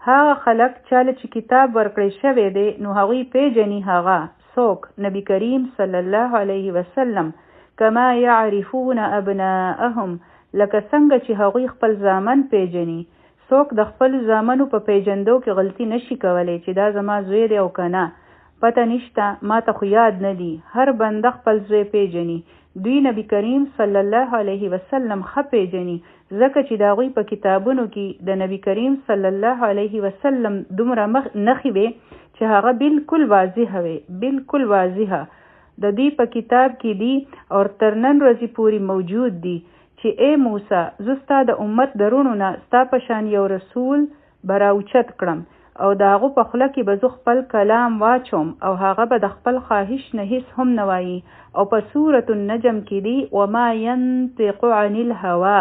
هغه خلک چاله چې کتاب ورکړی شوی دی نو هغوی پیژني هغه څوک؟ نبی کریم صلی الله علیه وسلم، کما يعرفون أبناءهم، لکه څنګه چې هغوی خپل زامن پیژني. څوک د خپلو زامنو په پیژندو کې غلطي نشي کولی چې دا زما زوی دی او که نه، پته نشته، ما ته خو یاد نه دي. هر بنده خپل زوی پیژني. دوی نبی کریم صلی الله علیه وسلم ښه پیژني، ځکه چې د هغوی په کتابونو کې د نبی کریم صلی الله علیه وسلم دومره نښې وې چې هغه بالکل واضح وې، بالکل واضح د دوی په کتاب کې دي او تر نن ورځې پورې موجود دي چې ای موسی، زه ستا د امت د روڼو نه ستا په شان یو رسول به راوچت کړم او د هغو په خوله کې به زه خپل کلام واچوم او هغه به د خپل خواهش نه هیڅ هم نه وایي. او په سورة النجم کې دي وما ينطق عن الهوا،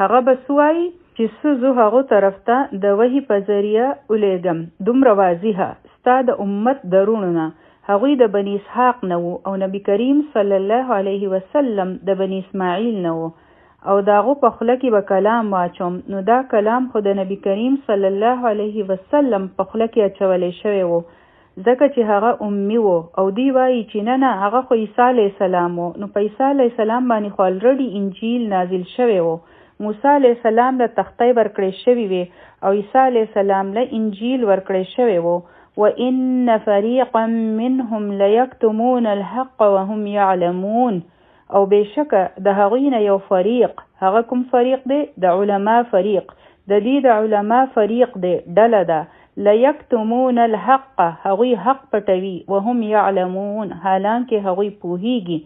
هغه به څه وایي؟ چې څه زه هغو طرف ته د وحي په ذریعه ولیږم، دومره واضحه ستا د امت د روڼو نه. هغوی د بني اسحاق نه وو او نبی کریم صلی الله علیه وسلم د بني اسماعیل نه وو، او د هغو په خوله کې به کلام واچوم. نو دا کلام خو د نبی کریم صلی الله علیه وسلم په خوله کې اچولی شوی وو، ځکه چې هغه امي وو. او دوی وایي چې نه نه، هغه خو عیسی علیه السلام وو. نو په عیسی علیه السلام باندې خو الریډي انجیل نازل شوی وو، موسی علیه السلام له تختۍ ورکړی شوی وی او عیسی علیه السلام له انجیل ورکړی شوی وو. وإن فريقا منهم ليكتمون الحق وهم يعلمون، او بېشکه د هغوی نه یو فریق، هغه کوم فریق دی؟ د علما فریق، د دې د علما فریق دی، ډله ده، لیکتمون الحق، هغوی حق پټوي، وهم یعلمون، حالانکه هغوی پوهیږي.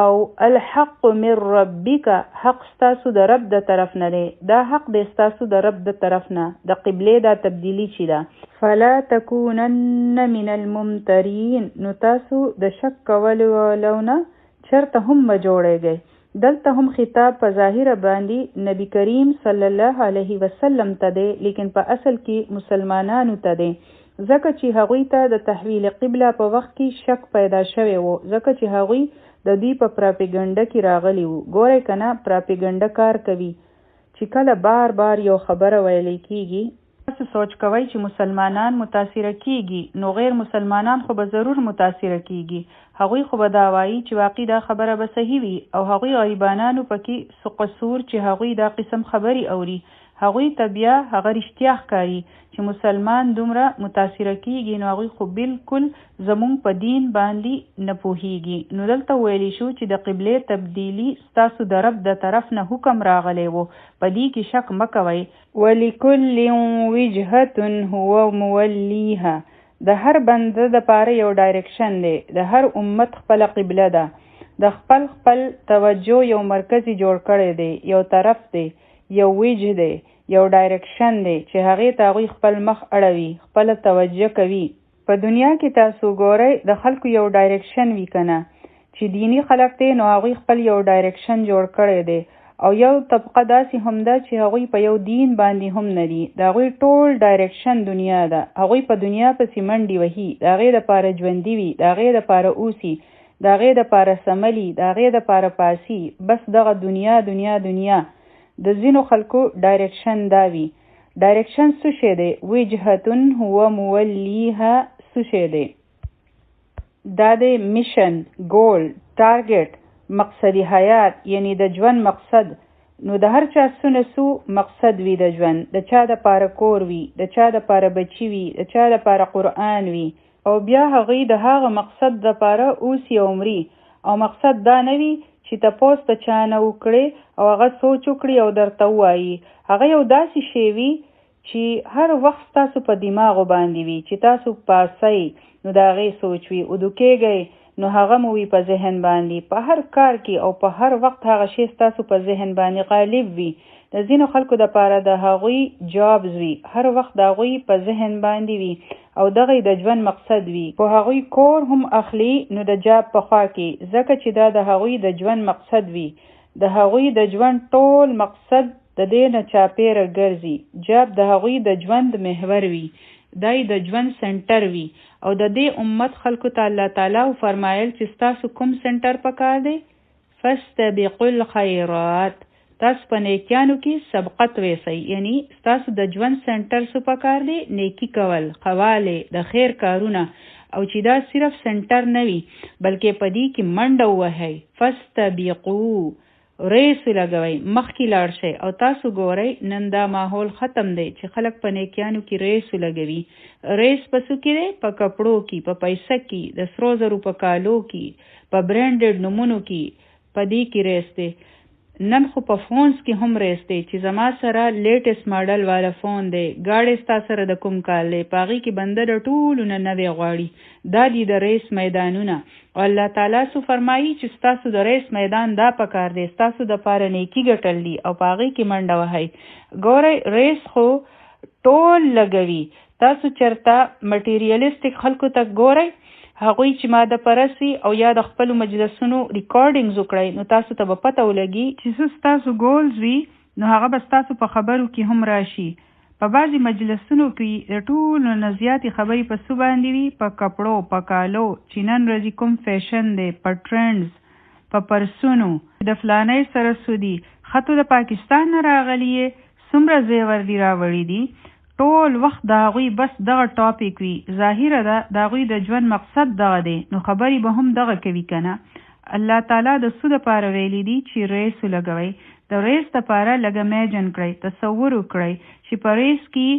او الحق من ربک، حق ستاسو د رب د طرف نه دی، دا حق دی ستاسو د رب د طرف نه، د قبلې دا تبدیلی چې ده. فلا تکونن من الممترین، نو تاسو د شک کولو والو نه چرته هم مه جوړیږئ. دلته هم خطاب په ظاهره باندې نبی کریم صلی الله علیه وسلم ته دی، لیکن په اصل کې مسلمانانو ته دی، ځکه چې هغوی ته د تحویل قبله په وخت کې شک پیدا شوی وو، ځکه چې هغوی د دوی په پراپیګنډه کې راغلي وو. ګورئ که نه، پراپیګنډه کار کوي چې کله بار بار یو خبره ویلی کیږي، تاسو سوچ کوئ چې مسلمانان متاثره کیږي، نو غیر مسلمانان خو به ضرور متاثره کیږي. هغوی خو به دا وایي چې واقعي دا خبره به صحیح وي، او هغوی غریبانانو پکې څه قصور چې هغوی دا قسم خبرې اوري، هغوی ته بیا هغه رښتیا ښکاري چې مسلمان دومره متاثره کیږي، نو هغوی خو بالکل زمونږ په دین باندې نه پوهیږي. نو دلته ویلی شو چې د قبلې تبدیلی ستاسو د رب د طرف نه حکم راغلی وو، په دې کې شک مه کوئ. ولکل وجهة هو مولیها، د هر بنده دپاره یو ډایرکشن دی، د هر امت خپله قبله ده، د خپل خپل توجه یو مرکز یې جوړ کړی دی، یو طرف دی، یو وجه دی، یو ډایرکشن دی چې هغې ته هغوی خپل مخ اړوي، خپله توجه کوي. په دنیا کې تاسو ګورئ د خلکو یو ډایرکشن وي که نه، چې دیني خلک دی نو هغوی خپل یو ډایرکشن جوړ کړی دی، او یو طبقه داسې هم ده چې هغوی په یو دین باندې هم نه دي، د هغوی ټول ډایرکشن دنیا ده، هغوی په دنیا پسې منډې وهي، د هغې دپاره ژوندي وي، د هغې دپاره اوسي، د هغې دپاره څملي، د هغې دپاره پاڅي، بس دغه دنیا دنیا دنیا. د ځینو خلکو ډایرکشن دا وي. ډایرکشن څه شی دی؟ وجهة هو مولیها څه شی دی؟ دا دی میشن، ګول، ټارګټ، مقصد حیات، یعنی د ژوند مقصد. نو د هر چا څه نه څه مقصد وي د ژوند، د چا دپاره کور وي، د چا دپاره بچي وي، د چا دپاره قرآن وي، او بیا هغوی د هغه مقصد دپاره اوسي او مري. او مقصد دا نه وي چې تپوس د چا نه وکړي او هغه سوچ وکړي او درته ووایي. هغه یو داسې شی وي چې هر وخت ستاسو په دماغو باندې وي، چې تاسو پاڅئ نو د هغې سوچ وي، اوده کېږئ نو هغه مو وي په ذهن باندې، په هر کار کې او په هر وخت هغه شی ستاسو په ذهن باندې غالب وي. د ځینو خلکو دپاره د هغوی جابز وي، هر وخت د هغوی په ذهن باندې وي او دغه یې د ژوند مقصد وي. که هغوی کور هم اخلي نو د جاب په خوا کې، ځکه چې دا د هغوی د ژوند مقصد وي. د هغوی د ژوند ټول مقصد د دې نه چاپېره ګرځي. جاب د هغوی د ژوند محور وي، دا یې د ژوند سنټر وي. او د دې امت خلکو ته الله تعالی وفرمایل چې ستاسو کوم سنټر پکار دی؟ فاستبقوا الخیرات، تاسو په نیکیانو کې سبقت ویسئ، یعنی ستاسو د ژوند سنټر څه پکار دی؟ نیکی کول، ښه د خیر کارونه. او چې دا صرف سنټر نه وي بلکې په دې کې منډه ووهئ، فاستبقوا، ریس ولګوئ، مخکې لاړ شئ. او تاسو ګورئ نن دا ماحول ختم دی چې خلک په نیکیانو کې ریس ولګوي. ریس په څه کې دی؟ په کپړو کې، په پیسه کې، د سرو زرو په کالو کې، په برانډډ نومونو کې، په دې کې ریس دی. نن خو په فونز کې هم ریس دی چې زما سره لیټسټ ماډل والا فون دی، ګاډی ستا سره د کوم کال دی، په هغې کې بنده د ټولو نه نوی غواړي. دا دي د ریس میدانونه. او الله تعالی څه فرمایي چې ستاسو د ریس میدان دا پکار دی، ستاسو دپاره نیکي ګټل دي او په هغې کې منډه وهئ. ګورئ ریس خو ټول لګوي، تاسو چېرته مټیریالستیک خلکو ته ګورئ، هغوی چې ماده پرست وي او یا د خپلو مجلسونو ریکارډینګز وکړئ نو تاسو ته به پته ولګي چې څه ستاسو ګولز وي نو هغه به ستاسو په خبرو کې هم راشي. په بعضې مجلسونو کې د ټولو نه زیاتې خبرې په څه باندې وي؟ په کپړو، په کالو، چې نن ورځې کوم فیشن دی، په ټرینډز، په پرسونو، د فلانۍ سره څه دي، ښه ته د پاکستان نه راغلی یې، څومره زیور دي راوړي دي. ټول وخت د هغوی بس دغه ټاپک وي. ظاهره ده د هغوی د ژوند مقصد دغه دی نو خبرې به هم دغه کوي که نه. الله تعالی د څه دپاره ویلي دي چې ریس ولګوئ؟ د ریس دپاره لږ امیجن کړئ، تصور وکړئ چې په ریس کې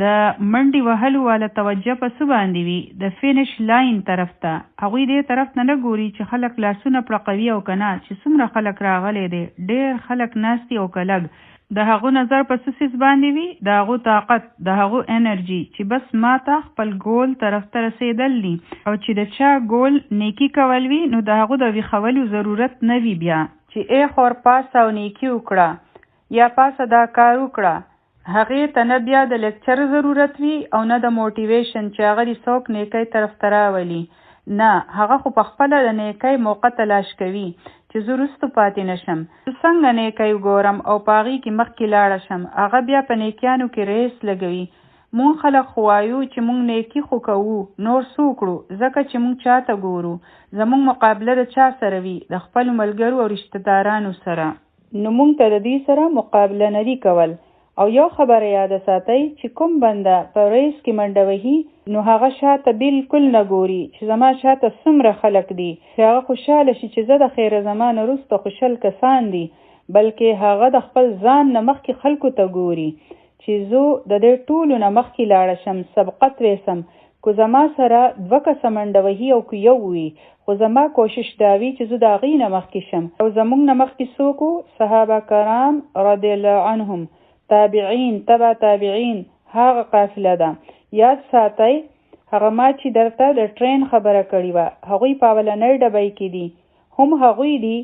د منډې وهلو والا توجه په څه باندې وي؟ د فینش لاین طرف ته. هغوی دې طرف ته نه ګوري چې خلک لاسونه پړقوي او که نه، چې څومره خلک راغلی دی، ډېر خلک ناست دي او که لږ. د هغو نظر په څه څیز باندې وي؟ د هغو طاقت، د هغو انرژي، چې بس ماته خپل ګول طرف ته رسېدل دي. او چې د چا ګول نیکي کول وي نو د هغو د ویښولو ضرورت نه وي بیا، چې ای خور پاڅه او نیکي وکړه یا پاڅه دا کار وکړه. هغې ته نه بیا د لیکچر ضرورت وي او نه د موټیویشن چې هغه دې څوک نیکۍ طرف ته راولي. نه، هغه خو پخپله د نیکۍ موقع تلاش کوي چې زه وروسته پاتې نه شم، زه څنګه نیکۍ وګورم او په هغې کې مخکې لاړه شم. هغه بیا په نیکیانو کې ریس لګوي. مونږ خلک خو وایو چې مونږ نیکي خو کوو، نور څه وکړو؟ ځکه چې مونږ چا ته ګورو، زمونږ مقابله د چا سره وي؟ د خپلو ملګرو او رشته دارانو سره. نو مونږ ته د دوی سره مقابله نه دي کول. او یو خبره یاده ساتئ چې کوم بنده په ریس کې منډه وهي نو هغه شاته بالکل نه ګوري چې زما شاته څومره خلک دي، چې هغه خوشحاله شي چې زه د خیره زما نه وروسته خو 20 کسان دي، بلکې هغه د خپل ځان نه مخکې خلکو ته ګوري چې زه د دې ټولو نه مخکې لاړه شم، سبقت ویسم. که زما سره 2 کسه منډه وهي او که یو وي، خو زما کوشش دا وي چې زه د هغې نه مخکې شم. او زمونږ نه مخکې څوک وو؟ صحابه کرام رضی الله عنهم، تابعین، تبع تابعین، هغه قافله ده. یاد ساتئ هغه ما چې درته د ټرین خبره کړې وه، هغوی په اولنۍ ډبۍ کې دي، هم هغوی دي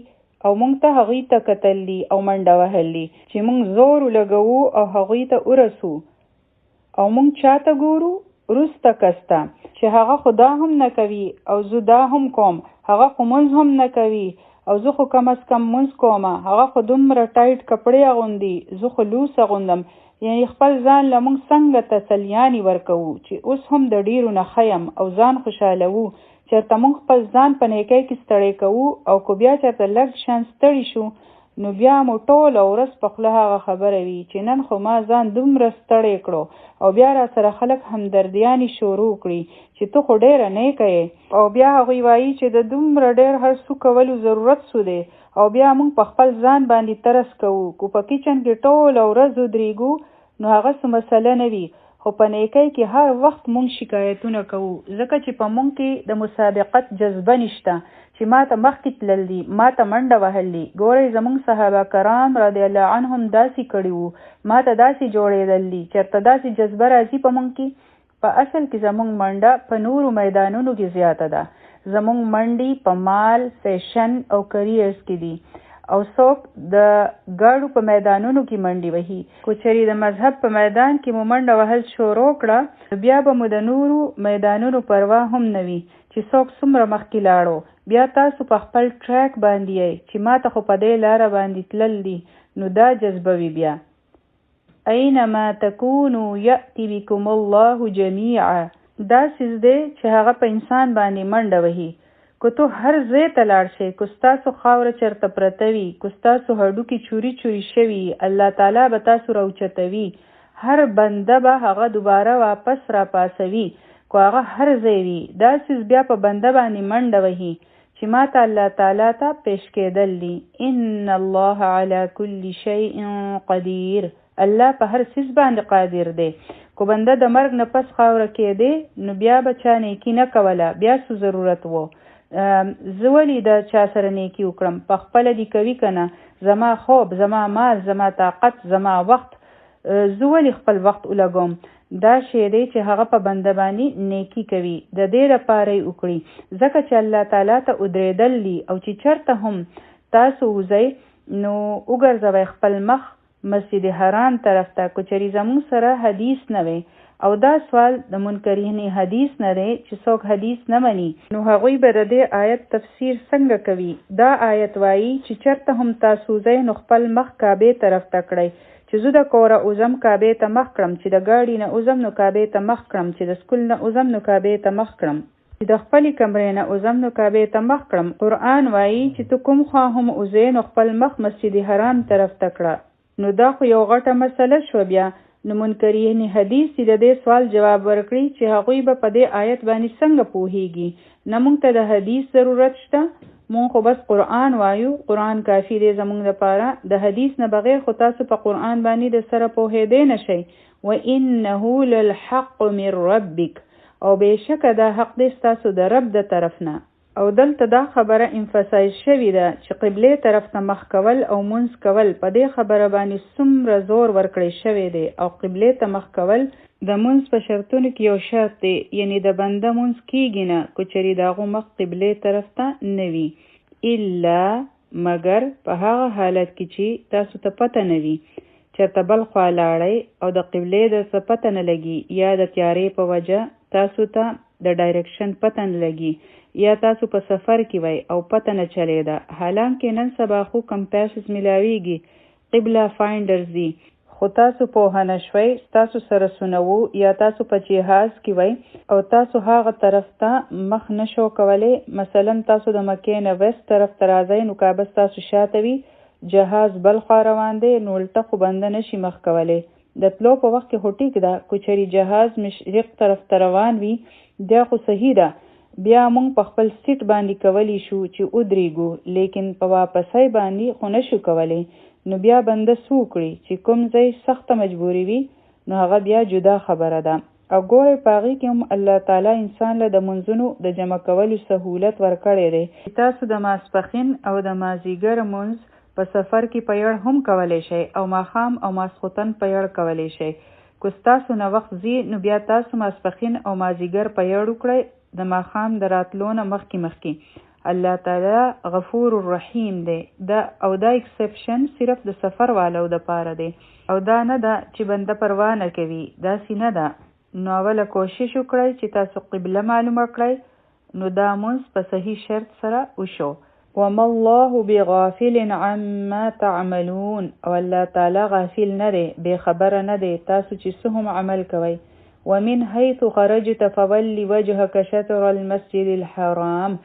او مونږ ته هغوی ته کتل دي او منډه وهل دي چې مونږ زور ولګوو او هغوی ته ورسو. او مونږ چا ته ګورو؟ وروسته کس ته، چې هغه خو دا هم نه کوي او زه دا هم کوم، هغه خو مونځ هم نه کوي او زه خو کم از کم مونځ کوم، هغه خو دومره ټایټ کپړې اغوندي، زه خو لوس اغوندم. یعنی خپل ځان له مونږ څنګه تسلیانې ورکوو چې اوس هم د ډیرو نه ښه یم او ځان خوشحالوو. چرته مونږ خپل ځان په نیکۍ کې ستړی کوو او که بیا چرته لږ شان ستړي شو نو بیا مو ټوله ورځ په خوله هغه خبره وي چې نن خو ما ځان دومره ستړی کړو، او بیا راسره خلک همدردیانې شروع کړي چې ته خو ډېره نیکه یې، او بیا هغوی وایي چې د دومره ډېر هر څه کولو ضرورت څه دی، او بیا موږ په خپل ځان باندې ترس کوو. که په کچن کې ټوله ورځ ودرېږو نو هغه څه مسله نه وي، خو په نیکۍ کې هر وخت موږ شکایتونه کوو، ځکه چې په موږ کې د مسابقت جذبه نشته چې ما ته مخکې تلل دي، ما ته منډه وهل دي. ګورئ زموږ صحابه کرام رضی الله عنهم داسې کړي وو، ما ته داسې جوړېدل دي، چېرته داسې جذبه راځي په موږ کې؟ په اصل کې زموږ منډه په نورو میدانونو کې زیاته ده. زموږ منډې په مال، فیشن او کریئرز کې دي، او څوک د ګاډو په میدانونو کې منډې وهي. که چېرې د مذهب په میدان کې مو منډه وهل شروع کړه نو بیا به مو د نورو میدانونو پروا هم نه وي چې څوک څومره مخکې لاړو. بیا تاسو په خپل ټریک باندې یئ چې ما ته خو په دې لاره باندې تلل دي، نو دا جذبه وي بیا. اینما تکونو یأتی بکم الله جمیعا، دا څیز دی چې هغه په انسان باندې منډه وهي. که ته هر ځای ته لاړ شې، که ستاسو خاوره چېرته پرته وي، که ستاسو هډوکي چوري چوري شوي، الله تعالی به تاسو راوچتوي. هر بنده به هغه دوباره واپس راپاسوي، که هغه هر ځای وي. دا څیز بیا په بنده باندې منډه وهي چې ما ته الله تعالی ته پیش کېدل دي. ان الله علی کل شیء قدیر، الله په هر څیز باندې قادر دی. که بنده د مرګ نه پس خاوره کېدی نو بیا به چا نیکي نه کوله، بیا څه ضرورت وو؟ زه ولې د چا سره نیکي وکړم؟ په خپله دې کوي که نه؟ زما خوب، زما مال، زما طاقت، زما وخت، زه ولې خپل وخت ولګوم؟ دا شی دی چې هغه په بنده باندې نیکي کوي، د دې لپاره یې وکړي، ځکه چې الله تعالی ته ودرېدل دي. او چې چېرته هم تاسو وځئ نو وګرځوئ خپل مخ مسجد حرام طرف ته، که چېرې زموږ سره حدیث نه وي. او دا سوال د منکرین حدیث نه دی چې څوک حدیث نه مني، نو هغوی به د دې آیت تفسیر څنګه کوي؟ دا آیت وایي چې چېرته هم تاسو ځئ نو خپل مخ کعبې طرف ته کړئ. چې زه د کوره وځم کعبې ته مخ کړم، چې د ګاډي نه وځم نو کعبې ته مخ کړم، چې د سکول نه وځم نو کعبې ته مخ کړم، چې د خپلې کمرې نه وځم نو کعبې ته مخ کړم. قرآن وایي چې ته کوم خوا هم وځې نو خپل مخ مسجد حرام طرف ته کړه. نو دا خو یو غټه مسله شوه. بیا نو منکرین حدیث دې د دې سوال جواب ورکړي چې هغوی به په دې آیت باندې څنګه پوهیږي؟ نه موږ ته د حدیث ضرورت شته، موږ خو بس قرآن وایو، قرآن کافي دی زموږ دپاره. د حدیث نه بغیر خو تاسو په قرآن باندې د سره پوهېدی نه شئ. وانه للحق من ربک، او بېشکه دا حق دی ستاسو د رب د طرف نه. او دلته دا خبره امفسایز شوې ده چې قبلې طرف ته مخ کول او مونځ کول، په دې خبره باندې څومره زور ورکړی شوی دی. او قبلې ته مخ کول د مونځ په شرطونو کې یو شرط دی، یعنی د بنده مونځ کیږي نه که چېرې د هغو مخ قبلې طرف ته نه وي، الا مګر په هغه حالت کې چې تاسو ته پته نه وي، چېرته بل خوا لاړئ او د قبلې درته پته نه لګي، یا د تیارې په وجه تاسو ته د ډایرکشن پته نه لګي، یا تاسو په سفر کې وئ او پته نه چلېده. حالانکه نن سبا خو کمپاسز ملاویږي، قبله فاینډرز دي، خو تاسو پوه نه شوئ، ستاسو سره څونه وو، یا تاسو په جهاز کې وئ او تاسو هغه طرف ته مخ نه شو کولی. مثلا تاسو د مکې نه ویست طرف ته راځئ نو کعبه ستاسو شاته وي، جهاز بل خوا روان دی، نو الټه خو بنده نه شي مخ کولی. د تلو په وخت کې خو ټیک ده، که چېرې جهاز مشرق طرف ته روان وي بیا خو صحیح ده، بیا موږ په خپل سیټ باندې کولی شو چې ودرېږو، لیکن په واپسۍ باندې خو نه شو کولی. نو بیا بنده څه وکړي؟ چې کوم ځای سخته مجبوري وي نو هغه بیا جدا خبره ده. او ګورئ په هغې کې هم الله تعالی انسان له د مونځونو د جمع کولو سهولت ورکړی دی. تاسو د ماسپښین او د مازیګر مونځ په سفر کې په یړ هم کولی شئ، او ماښام او ماسخوتن په یړ کولی شئ. که ستاسو نه وخت ځي نو بیا تاسو ماسپښین او مازیګر په یړ وکړئ، د ماښام د راتلو نه مخکې مخکې. الله تعالی غفور الرحیم دی. دا او دا ایکسپشن صرف د سفر والو دپاره دی، او دا نه ده چې بنده پروا نه کوي، داسې نه ده. نو اوله کوشش وکړئ چې تاسو قبله معلومه کړئ، نو دا مونځ په صحیح شرط سره وشو. وما الله بغافل عما تعملون، او الله تعالی غافل نه دی، بې خبره نه دی تاسو چې څه هم عمل کوئ. ومن حيث خرجت فول وجهك شطر المسجد الحرام،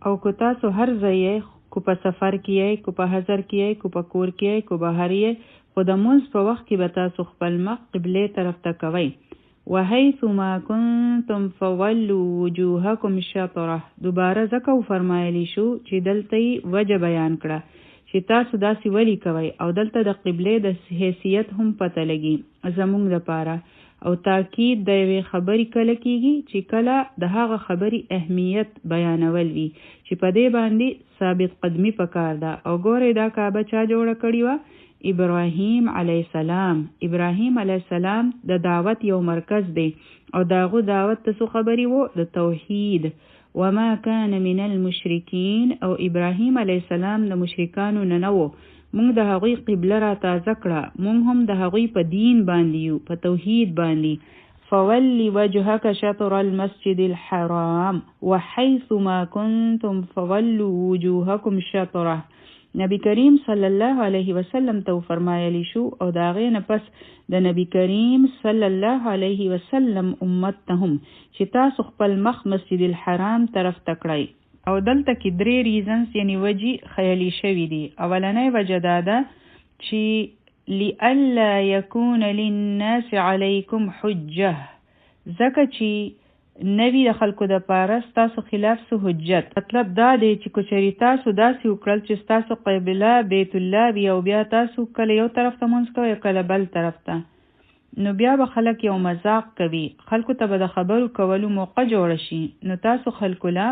او که تاسو هر ځای یئ، که په سفر کې یئ، که په حضر کې یئ، که په کور کې یئ، که بهر یئ، خو د مونځ په وخت کې به تاسو خپل مخ قبلې طرف ته کوئ. وحيث ما كنتم فولوا وجوهكم شطره، دوباره ځکه وفرمایلی شو چې دلته یې وجه بیان کړه چې تاسو داسې ولي کوئ، او دلته د قبلې د حیثیت هم پته لګي زمونږ دپاره. او تاکید د یوې خبرې کله کیږي چې کله د هغه خبرې اهمیت بیانول وي چې په دې باندې ثابت قدمي پکار ده. او ګورئ دا کعبه چا جوړه کړې وه؟ ابراهیم علیه السلام. ابراهیم علیه السلام د دعوت یو مرکز دی، او د هغو دعوت ته څه خبرې وو؟ د توحید. وما کان من المشرکین، او ابراهیم علیه السلام د مشرکانو نه نه وو. مونږ د هغوی قبله را تازه کړه، مونږ هم د هغوی په دین باندې یو، په توحید باندې. فول وجهك شطر المسجد الحرام وحيث ما كنتم فولوا وجوهكم شطره. نبی کریم صلی الله علیه وسلم ته فرمایلی شو، او د هغې نه پس د نبی کریم صلی الله علیه وسلم امت ته هم چې تاسو خپل مخ مسجد الحرام طرف ته کړئ. او دلته کې درې ریزنز یعنی وجې خیالي شوي دي. اولنۍ وجه دا ده چې لئلا یکون للناس علیکم حجه، ځکه چې نوي د خلکو دپاره ستاسو خلاف څه حجت. مطلب دا دی چې که چېرې تاسو داسې وکړل چې ستاسو قبله بیت الله وي، او بیا تاسو کله یو طرف ته مونځ کوئ کله بل طرف ته، نو بیا به خلک یو مذاق کوي، خلکو ته به د خبرو کولو موقع جوړه شي. نو تاسو خلکو له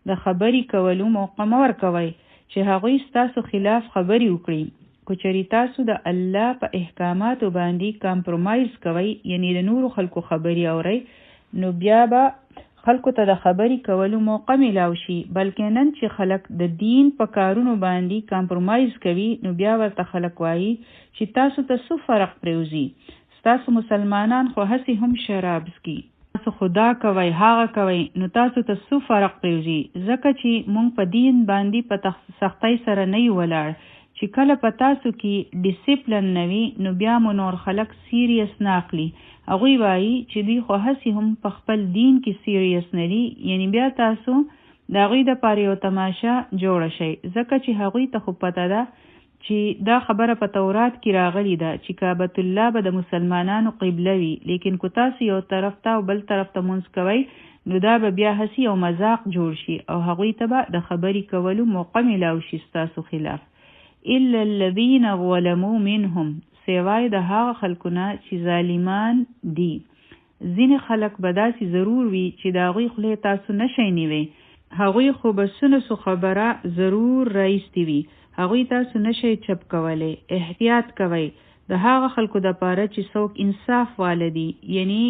د خبرې کولو موقع مه ورکوئ چې هغوی ستاسو خلاف خبرې وکړي. که چېرې تاسو د الله په احکاماتو باندې کمپرومایز کوئ، یعنی د نورو خلکو خبرې اورئ، نو بیا به خلکو ته د خبرې کولو موقع میلاو شي. بلکې نن چې خلک د دین په کارونو باندې کمپرومایز کوي، نو بیا ورته خلک وایي چې تاسو ته څه فرق پرېوځي، ستاسو مسلمانان خو هسې هم شراب څکي، تاسو خو دا کوئ هغه کوئ، نو تاسو ته څه فرق پرېوځي؟ ځکه چې مونږ په دین باندې په سختۍ سره نه یو ولاړ. چې کله په تاسو کې ډیسپلن نه وي، نو بیا مو نور خلک سیریس نه اخلي. هغوی وایي چې دوی خو هسې هم په خپل دین کې سیریس نه دي، یعنی بیا تاسو د هغوی دپاره یو تماشه جوړه شئ، ځکه چې هغوی ته خو پته ده چې دا خبره په تورات کې راغلې ده چې کعبة الله به د مسلمانانو قبله وي، لیکن که تاسو یو طرف ته او بل طرف ته مونځ کوئ، نو دا به بیا هسې یو مذاق جوړ شي، او هغوی ته به د خبرې کولو موقع میلاو شي ستاسو خلاف. الا الذین ظلموا منهم، سوای د هغه خلکو نه چې ظالمان دي. ځینې خلک به داسې ضرور وي چې د هغوی خولې تاسو نه شئ نیوی، هغوی خو به څه نه څه خبره ضرور راایستې وي، هغوی تاسو نه شئ چپ کولی. احتیاط کوئ د هغه خلکو دپاره چې څوک انصاف واله دي، یعنی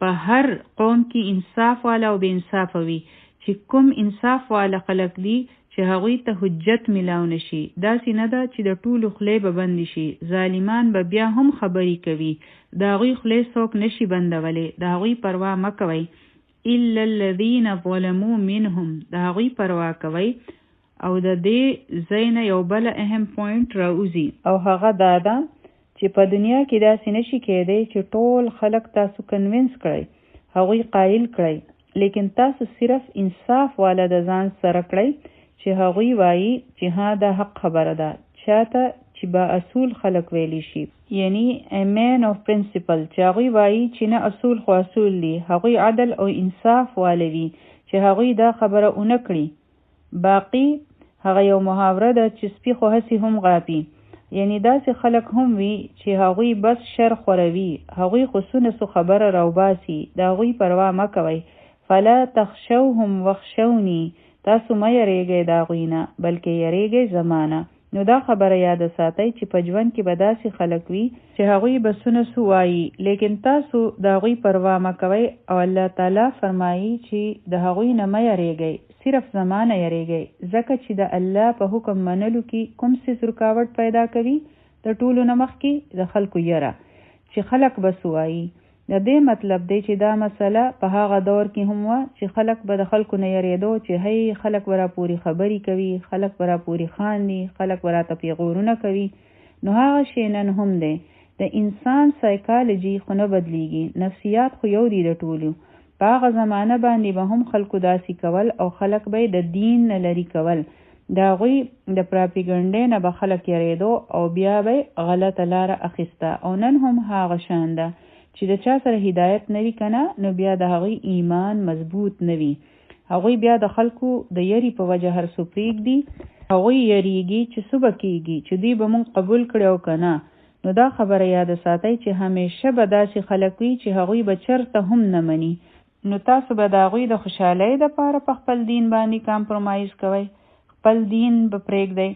په هر قوم کې انصاف واله او بې انصافه وي، چې کوم انصاف واله خلک دي چې هغوی ته حجت میلاو نه شي. داسې نه ده چې د ټولو خولې به بندې شي، ظالمان به بیا هم خبرې کوي، د هغوی خولې څوک نه شي بندولی، د هغوی پروا مه کوئ. الا الذین ظلموا منهم، د هغوی پروا کوئ. او د دې ځای نه یو بل اهم پوینټ راوځي، او هغه دا ده چې په دنیا کې داسې نه شي کېدی چې ټول خلک تاسو کنوینس کړئ، هغوی قایل کړئ، لیکن تاسو صرف انصاف والا د ځان سره کړئ چې هغوی وایي چې ها دا حق خبره ده، چاته چې با اصول خلک ویلی شي، یعنی a man of principle، چې هغوی وایي چې نه اصول خو اصول دي، هغوی عدل او انصاف واله وي چې هغوی دا خبره ونه کړي. باقي هغه یو محاوره ده چې سپي خو هسې هم غاپي، یعنی داسې خلک هم وي چې هغوی بس شر خوروي، هغوی خو څه نه څه خبره راوباسي، د هغوی پروا مه کوئ. فلا تخشوهم واخشوني، تاسو مه یریږئ د هغوی نه، بلکې یریږئ زما نه. نو دا خبره یاده ساتئ چې په ژوند کې به داسې خلک وي چې هغوی به څه نه څه وایي، لیکن تاسو د هغوی پروا مه کوئ. او الله تعالی فرمایي چې د هغوی نه مه یریږئ، صرف زما نه یریږئ، ځکه چې د الله په حکم منلو کې کوم څیز رکاوټ پیدا کوي د ټولو نه مخکې د خلکو یره، چې خلک به څه وایي. د دې مطلب دی چې دا مسله په هغه دور کې هم وه چې خلک به د خلکو نه یریدو چې هی خلک به راپورې خبرې کوي، خلک به راپورې خاندي، خلک به راته پیغورونه کوي. نو هغه شی نن هم دی. د انسان سایکالوجي خو نه بدلیږي، نفسیات خو یو دي د ټولو. په هغه زمانه باندې به هم خلکو داسې کول او خلک به یې د دین نه لري کول. د هغوی د پراپیګنډې نه به خلک یریدو او بیا به یې غلطه لاره اخیسته. او نن هم هغه شان ده چې د چا سره هدایت نه وي کنه، نو بیا د هغوی ایمان مضبوط نه وي. هغوی بیا د خلکو د یری په وجه هر څه پرېږدي. هغوی یریږي چې څه به کیږي، چې دوی به مونږ قبول کړي او که نه. نو دا خبره یاده ساتئ چې همیشه به داسې خلک وي چې هغوی به چرته هم نه مني. نو تاسو به د هغوی د خوشحالۍ دپاره په خپل دین باندې کمپرومایز کوئ، خپل دین به پرېږدئ،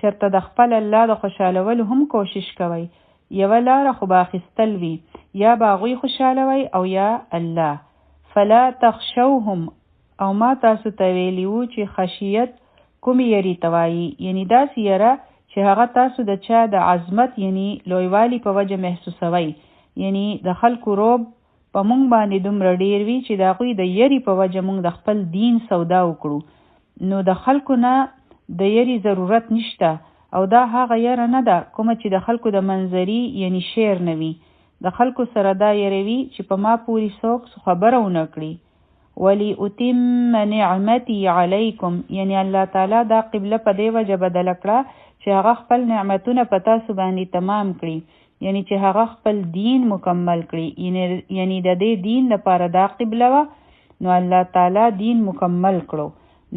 چرته د خپل الله د خوشحالولو هم کوشش کوئ. یوه لاره خو به اخیستل وي، یا به هغوی خوشحالوئ او یا الله. فلا تخشوهم، او ما تاسو ته ویلي وو چې خشیت کومې یری ته وایي، یعنی داسې یره چې هغه تاسو د چا د عظمت یعنی لویوالي په وجه محسوسوئ، یعنی د خلکو رعب په مونږ باندې دومره ډیر وي چې د هغوی د یری په وجه مونږ د خپل دین سودا وکړو. نو د خلکو نه د یری ضرورت نشته، او دا هغه یره نه ده کومه چې د خلکو د منظری یعنی شعر نه وي. د خلکو سره دا یره وي چې په ما پورې څوک څه خبره ونه کړي. ولأتم نعمتي علیکم، یعنی الله تعالی دا قبله په دې وجه بدله کړه چې هغه خپل نعمتونه په تاسو باندې تمام کړي، یعنی چې هغه خپل دین مکمل کړي، یعنی د دې دین لپاره دا قبله وه، نو الله تعالی دین مکمل کړو.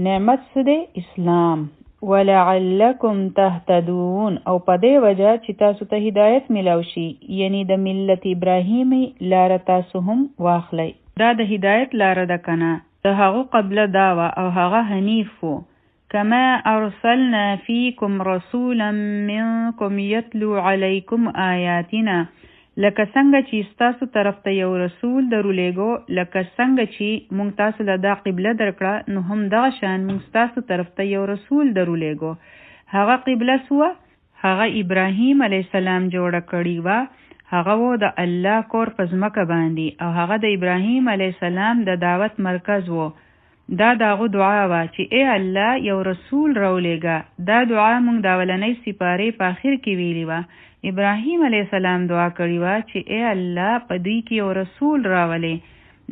نعمت څه دی؟ اسلام. ولعلکم تهتدون، او په دې وجه چې تاسو ته هدایت ملاو شي، یعنی د ملت ابراهیمي لاره تاسو هم واخلئ. دا د هدایت لاره ده کنه؟ د هغو قبله دا وه او هغه حنیف وو. کما ارسلنا فیکم رسولا منکم یتلو علیکم آیاتنا، لکه څنګه چې ستاسو طرف ته یو رسول درولېږو، لکه څنګه چې مونږ تاسو له دا قبله درکړه، نو هم دغه شان مونږ ستاسو طرف ته یو رسول درولېږو. هغه قبله څه وه؟ هغه ابراهیم علیه السلام جوړه کړې وه. هغه و د الله کور په ځمکه باندې، او هغه د ابراهیم علیه السلام د دعوت مرکز و. دا د هغو دعا وه چې ای الله یو رسول راولېږه. دا دعا مونږ د اولنۍ سپارې په اخر کې ویلې وه. ابراهیم علیه السلام دعا کړې وه چې ای الله په دوی کې یو رسول راولې.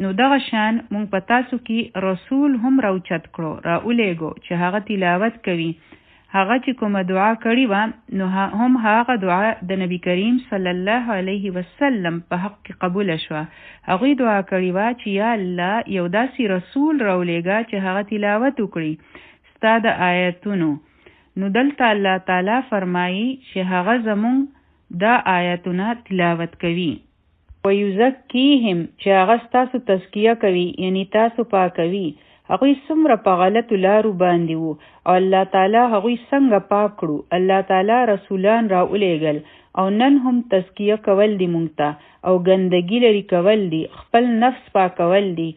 نو دغه شان مونږ په تاسو کې رسول هم راوچت کړو، راولېږو چې هغه تلاوت کوي. هغه چې کومه دعا کړې وه، نو هم هغه دعا د نبی کریم صلی الله علیه وسلم په حق کې قبوله شوه. هغوی دعا کړې وه چې یا الله یو داسې رسول راولېږه چې هغه تلاوت وکړي ستا د آیتونو. نو دلته الله تعالی فرمایي چې هغه زمونږ دا آیتونه تلاوت کوي. ویزکیهم، چې هغه ستاسو تزکیه کوي، یعنی تاسو پاکوي. هغوی څومره په غلطو لارو باندې وو، او الله تعالی هغوی څنګه پاک کړو. الله تعالی رسولان راولېږل، او نن هم تزکیه کول دي مونږ ته، او ګندګي لري کول دي، خپل نفس پاکول دي.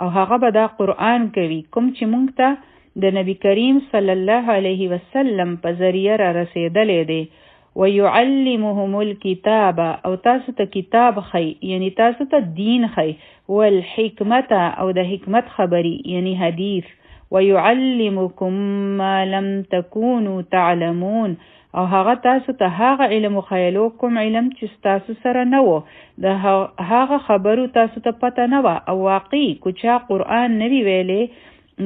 او هغه به دا قرآن کوي کوم چې مونږ ته د نبی کریم صلی الله علیه وسلم په ذریعه را رسېدلی دی. ويعلمهم الكتاب، او تاسو ته کتاب ښیي، یعنی تاسو ته دین ښیي، والحکمت، او د حکمت خبري یعنی حدیث، ويعلمكم ما لم تكونوا تعلمون، او هغه تاسو ته هغه علم وښیلو کوم علم چې ستاسو سره نه و، د هغه خبرو تاسو ته پته نه وه. او واقعي که چا قرآن نه وي ویلی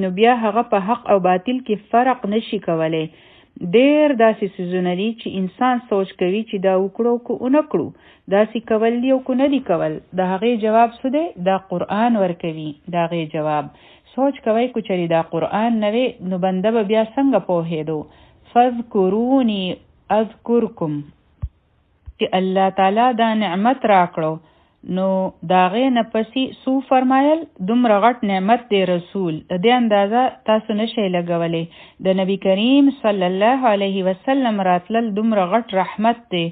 نو بیا هغه په حق او باطل کې فرق نشي کولی. ډېر داسې څیزونه دي چې انسان سوچ کوي چې دا وکړو که ونه کړو، داسې کول دي او که نه دي کول. د هغې جواب څه دی؟ دا قرآن ورکوي د هغې جواب. سوچ کوئ که چېرې دا قرآن نه وي نو بنده به بیا څنګه پوهېدو؟ فاذکروني اذکرکم، چې الله تعالی دا نعمت راکړو نو د هغې نه پسې څه وفرمایل؟ دومره غټ نعمت دی رسول، د دې اندازه تاسو نشئ لګولی. د نبی کریم صلی الله علیه وسلم راتلل دومره غټ رحمت دی.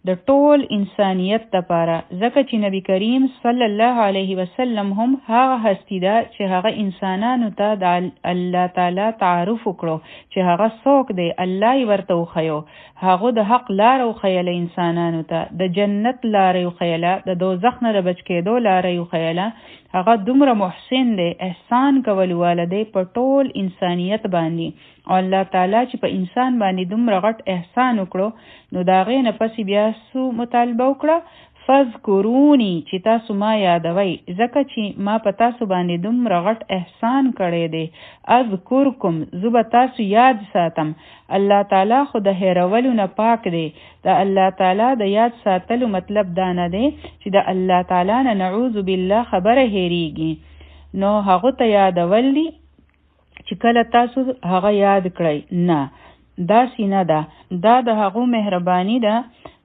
د ټول انسانیت دپاره، ځکه چې نبی کریم صلی الله علیه وسلم هم هغه هستی ده چې هغه انسانانو ته د الله تعالی تعارف وکړو چې هغه څوک دی، الله یې ورته وښیو، هغه د حق لاره وښیله انسانانو ته، د جنت لاره یې وښیله، د دوزخ نه د بچ کېدو لاره یې وښیله. هغه دومره محسن دی، احسان کولو واله دی په ټول انسانیت باندې، او الله تعالی چې په انسان باندې دومره غټ احسان وکړو نو د هغې نه پس یې بیا څه مطالبه وکړه؟ فاذکروني، چې تاسو ما یادوئ، ځکه چې ما په تاسو باندې دومره غټ احسان کړی دی. اذکرکم، زه به تاسو یاد ساتم. الله تعالی خو د هېرولو نه پاک دی. د الله تعالی د یاد ساتلو مطلب دا نه دی چې د الله تعالی نه نعوذ بالله خبره هېرېږي، نو هغه ته یادول دي چې کله تاسو هغه یاد کړئ. نه، داسې نه ده، دا د هغو مهرباني ده.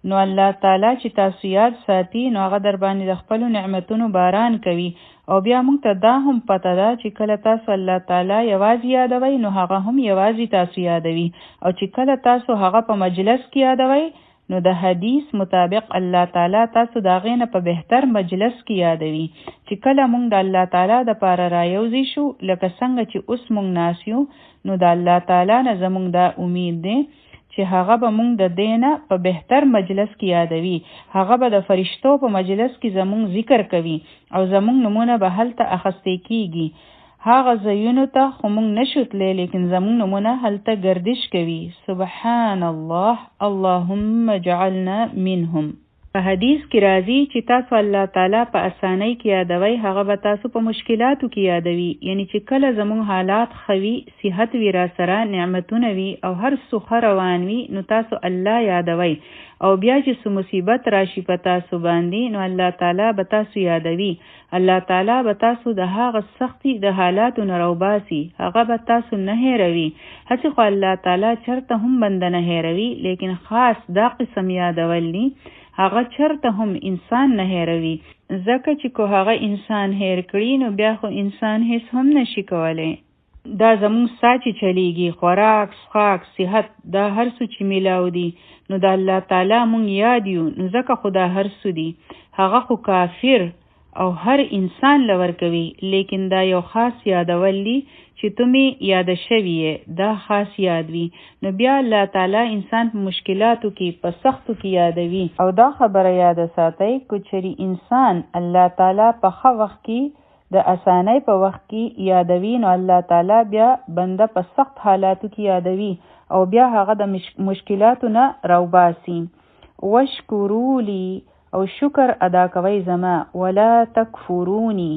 نو الله تعالی چې تاسو یاد ساتي نو هغه در باندې د خپلو نعمتونو باران کوي. او بیا موږ ته دا هم پته ده چې کله تاسو الله تعالی یوازې یادوئ نو هغه هم یوازې تاسو یادوي، او چې کله تاسو هغه په مجلس کې یادوئ نو د حدیث مطابق الله تعالی تاسو د هغې نه په بهتر مجلس کې یادوي. چې کله مونږ د الله تعالی د پاره رایوځي شو، لکه څنګه چې اوس مونږ ناست یو، نو د الله تعالی نه زمونږ دا امید دی چې هغه به مونږ د دې نه په بهتر مجلس کې یادوي، هغه به د فرشتو په مجلس کې زمونږ ذکر کوي او زمونږ نومونه به هلته اخستې کیږي. هغه ځایونو ته خو مونږ نشو تللی، لیکن زمونږ نومونه هلته ګردش کوي. سبحان الله، اللهم اجعلنا منهم. په حدیث کې راځي چې تاسو الله تعالی په اسانۍ کې یادوئ، هغه به تاسو په مشکلاتو کې یادوي. یعنی چې کله زمونږ حالات ښه وي، صحت وي راسره، نعمتونه وي او هر څه ښه روان وي، نو تاسو الله یادوئ. او بیا چې څه مصیبت راشي په تاسو باندې نو الله تعالی به تاسو یادوي، الله تعالی به تاسو د هغه سختي د حالاتو نه راوباسي، هغه به تاسو نه هېروي. هسې خو الله تعالی چرته هم بنده نه هېروي، لیکن خاص دا قسم یادول دي هغه چرته هم انسان نه هېروي، ځکه چې که هغه انسان هېر کړي نو بیا خو انسان هیڅ هم نشي کولی. دا زمونږ ساه چې چلیږي، خوراک، څښاک، صحت، دا هر څه چې میلاو دي نو د الله تعالی مونږ یاد یو، نو ځکه خو دا هر څه دي. هغه خو کافر او هر انسان له ورکوي، لیکن دا یو خاص یادول دي چې ته مې یاده شوی یې، دا خاص یاد وي، نو بیا الله تعالی انسان په مشکلاتو کې په سختو کې یادوي. او دا خبره یاده ساتئ، که چېرې انسان الله تعالی په ښه وخت کې د اسانۍ په وخت کې یادوي نو الله تعالی بیا بنده په سخت حالاتو کې یادوي او بیا هغه د مشکلاتو نه راوباسي. واشکرو لي، او شکر ادا کوئ زما، ولا تکفروني،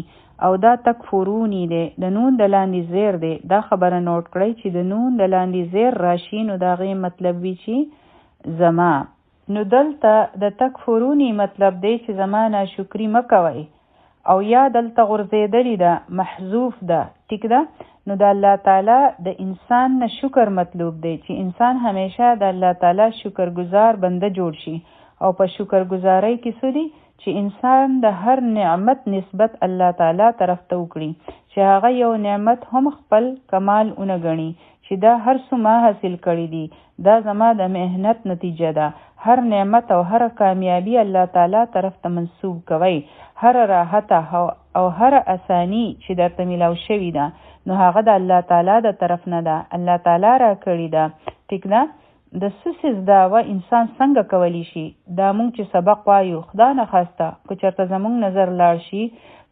او دا تکفروني دی د نون د لاندې زیر دی، دا خبره نوټ کړئ چې د نون د لاندې زیر راشي نو د هغې مطلب وي چې زما. نو دلته د تکفروني مطلب دی چې زما ناشکري مه کوئ، او یا دلته غورځېدلې ده، محذوف ده، ټیک ده. نو د الله تعالی د انسان نه شکر مطلوب دی چې انسان همیشه د الله تعالی شکرګزار بنده جوړ شي. او په شکرګزارۍ کې څه دي چې انسان د هر نعمت نسبت الله تعالی طرف ته وکړي، چې هغه یو نعمت هم خپل کمال ونه ګڼي چې دا هر څه ما حاصل کړي دي، دا زما د محنت نتیجه ده. هر نعمت او هره کامیابي الله تعالی طرف ته منسوب کوئ، هره راحت او هره اساني چې درته ملاو شوې ده نو هغه د الله تعالی د طرف نه ده، الله تعالی راکړې ده، ټیک ده. د څه څیز دعوه انسان څنګه کولی شي؟ دا مونږ چې سبق وایو، خدا نخواسته که چېرته زمونږ نظر لاړ شي،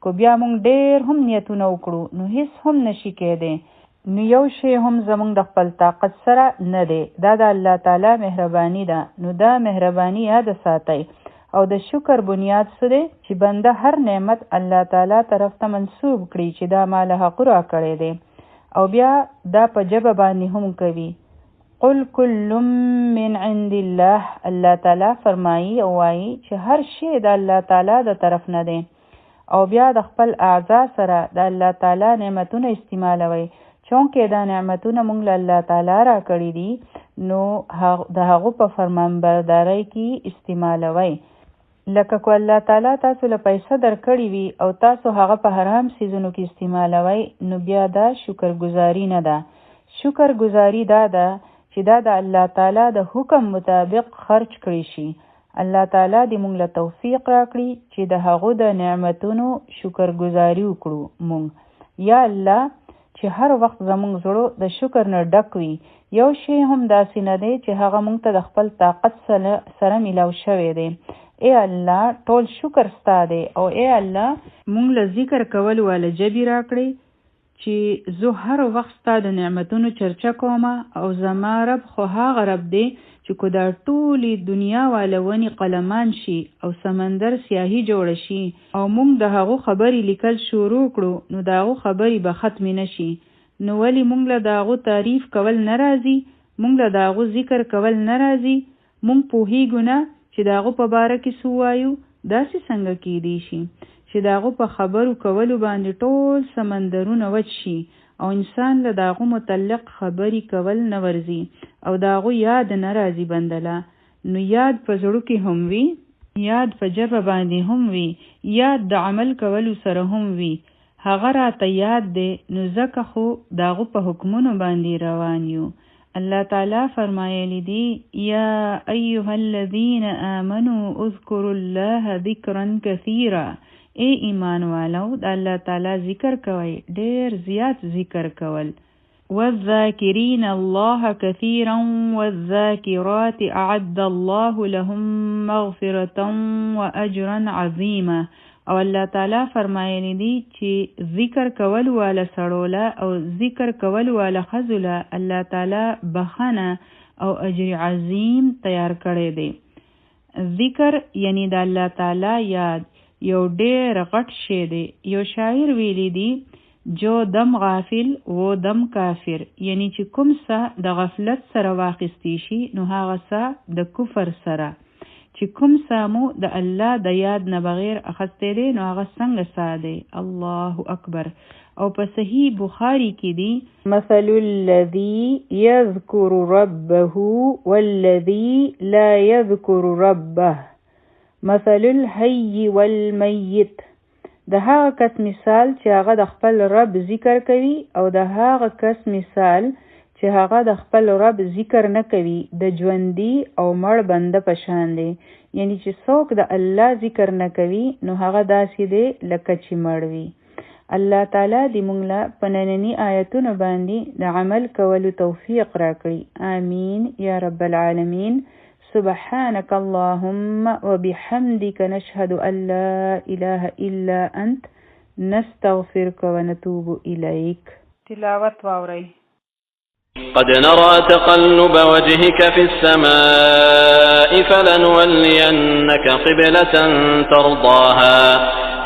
که بیا مونږ ډېر هم نیتونه وکړو نو هیڅ هم نشي کېدی. نو یو شی هم زمونږ د خپل طاقت سره نه دی، دا د الله تعالی مهرباني ده. نو دا مهرباني یاده ساتئ. او د شکر بنیاد څه دی؟ چې بنده هر نعمت الله تعالی طرف ته منسوب کړي چې دا ما له حق راکړی دی، او بیا دا په ژبه باندې هم کوي. قل کل من عند الله، الله تعالی فرمایي او وایي چې هر شی د الله تعالی د طرف نه دی. او بیا د خپل اعضا سره د الله تعالی نعمتونه استعمالوي، چونکه دا نعمتونه مونږ له الله تعالی راکړي دي نو د هغو په فرمانبردارۍ کې استعمالوي. لکه که الله تعالی تاسو له پیسه درکړي وي او تاسو هغه په حرام څیزونو کې استعمالوئ نو بیا دا شکرګزاري نه ده. شکرګزاري دا ده چې دا د الله تعالی د حکم مطابق خرج کړی شي. الله تعالی دې مونږ له توفیق راکړي چې د هغو د نعمتونو شکرګزاري وکړو. مونږ یا الله چې هر وخت زمونږ زړه د شکر نه ډک وي. یو شی هم داسې نه دی چې هغه مونږ ته د خپل طاقت سره ملاو شوی دی. ای الله، ټول شکر ستا دی. او ای الله، مونږ له ذکر کولو واله ژبې راکړې چې زه هر وخت ستا د نعمتونو چرچه کوم. او زما رب خو هغه رب دی چې که دا ټولې دنیا واله ونې قلمان شي او سمندر سیاهي جوړه شي او مونږ د هغو خبرې لیکل شروع کړو، نو د هغو خبرې به ختمې نه شي. نو ولې مونږ له د هغو تعریف کول نه راځي؟ مونږ له د هغو ذکر کول نه راځي؟ مونږ پوهیږو نه چې د هغو په باره کې څه ووایو؟ داسې څنګه کیدی شي چې د هغو په خبرو کولو باندې ټول سمندرونه وچ شي او انسان له د هغو متعلق خبرې کول نه ورځي او د هغو یاد نه راځي بنده له؟ نو یاد په زړه کې هم وي، یاد په ژبه باندې هم وي، یاد د عمل کولو سره هم وي. هغه راته یاد دی، نو ځکه خو د هغو په حکمونو باندې روان یو. الله تعالی فرمایلی دی: یا ایها الذین آمنوا اذکروا الله ذکرا کثیرا. ای ایمان والو، د الله تعالی ذکر کوئ، ډیر زیات ذکر کول. والذاکرین الله کثیرا والذاکرات اعد الله لهم مغفرة واجرا عظیما. او الله تعالی فرمایلی دی چې ذکر کول واله سړو له او ذکر کول واله ښځو له الله تعالی بخښنه او اجر عظیم تیار کړی دی. ذکر یعنی د الله تعالی یاد یو ډیر غټ شی دی. یو شاعر ویلی دی: جو دم غافل و دم کافر. یعنی چې کوم ساه د غفلت سره واخیستی شي، نو هغه ساه د کفر سره. چې کوم ساه مو د الله د یاد نه بغیر اخیستی دی، نو هغه څنګه ساه دی؟ الله اکبر. او په صحیح بخاری کې دی: مثل الذي يذكر ربه والذي لا يذكر ربه مثل الحي والميت. د هغه کس مثال چې هغه د خپل رب ذکر کوي او د هغه کس مثال چې هغه د خپل رب ذکر نه کوي، د ژوندي او مړ بنده په شان دی. یعنی چې څوک د الله ذکر نه کوي، نو هغه داسې دی لکه چې مړ وي. الله تعالی دې مونږ له په ننني آیتونو باندې د عمل کولو توفیق راکړي. آمین یا رب العالمین. سبحانك اللهم وبحمدك، نشهد أن لا إله إلا أنت، نستغفرك ونتوب إليك. تلاوت واورئ. قد نرى تقلب وجهك في السماء، فلنولينك قبلة ترضاها،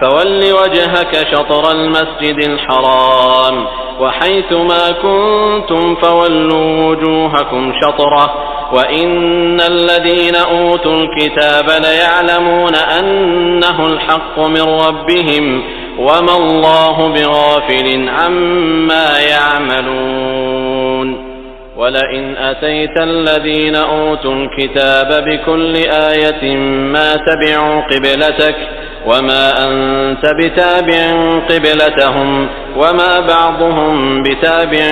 فول وجهك شطر المسجد الحرام، وحيث ما كنتم فولوا وجوهكم شطره، وإن الذين أوتوا الكتاب ليعلمون أنه الحق من ربهم، وما الله بغافل عما يعملون. ولئن أتيت الذين أوتوا الكتاب بكل آية ما تبعوا قبلتك، وما أنت بتابع قبلتهم، وما بعضهم بتابع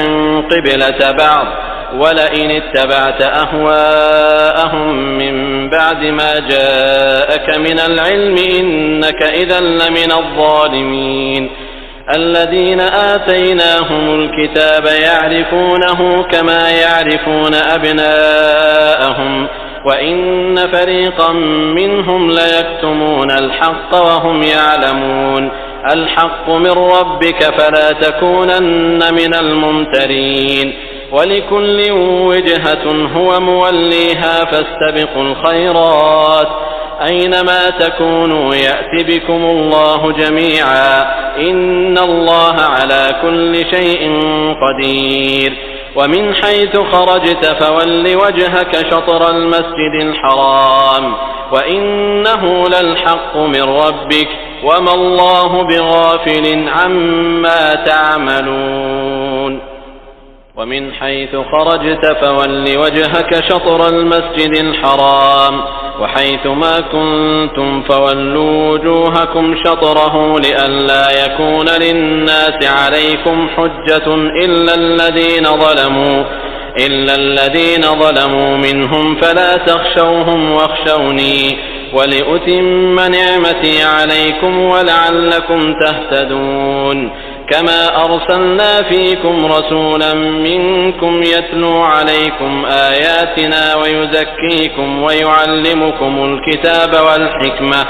قبلة بعض، ولئن اتبعت أهواءهم من بعد ما جاءك من العلم إنك إذا لمن الظالمين. الذين آتيناهم الكتاب يعرفونه كما يعرفون أبناءهم، وإن فريقا منهم ليكتمون الحق وهم يعلمون. الحق من ربك فلا تكونن من الممترين. ولكل وجهة هو موليها، فاستبقوا الخيرات، أينما تكونوا يأت بكم الله جميعا، إن الله على كل شيء قدير. ومن حيث خرجت فول وجهك شطر المسجد الحرام، وإنه للحق من ربك، وما الله بغافل عما تعملون. ومن حيث خرجت فول وجهك شطر المسجد الحرام، وحيث ما كنتم فولوا وجوهكم شطره، لئلا يكون للناس عليكم حجة إلا الذين ظلموا إلا الذين ظلموا منهم فلا تخشوهم واخشوني ولأتم نعمتي عليكم ولعلكم تهتدون. كما أرسلنا فيكم رسولا منكم يتلو عليكم آياتنا ويزكيكم ويعلمكم الكتاب والحكمة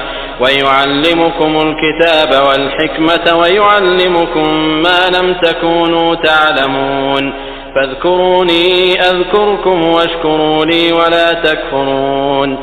ويعلمكم ما لم تكونوا تعلمون. فاذكروني أذكركم واشكروا لي ولا تكفرون.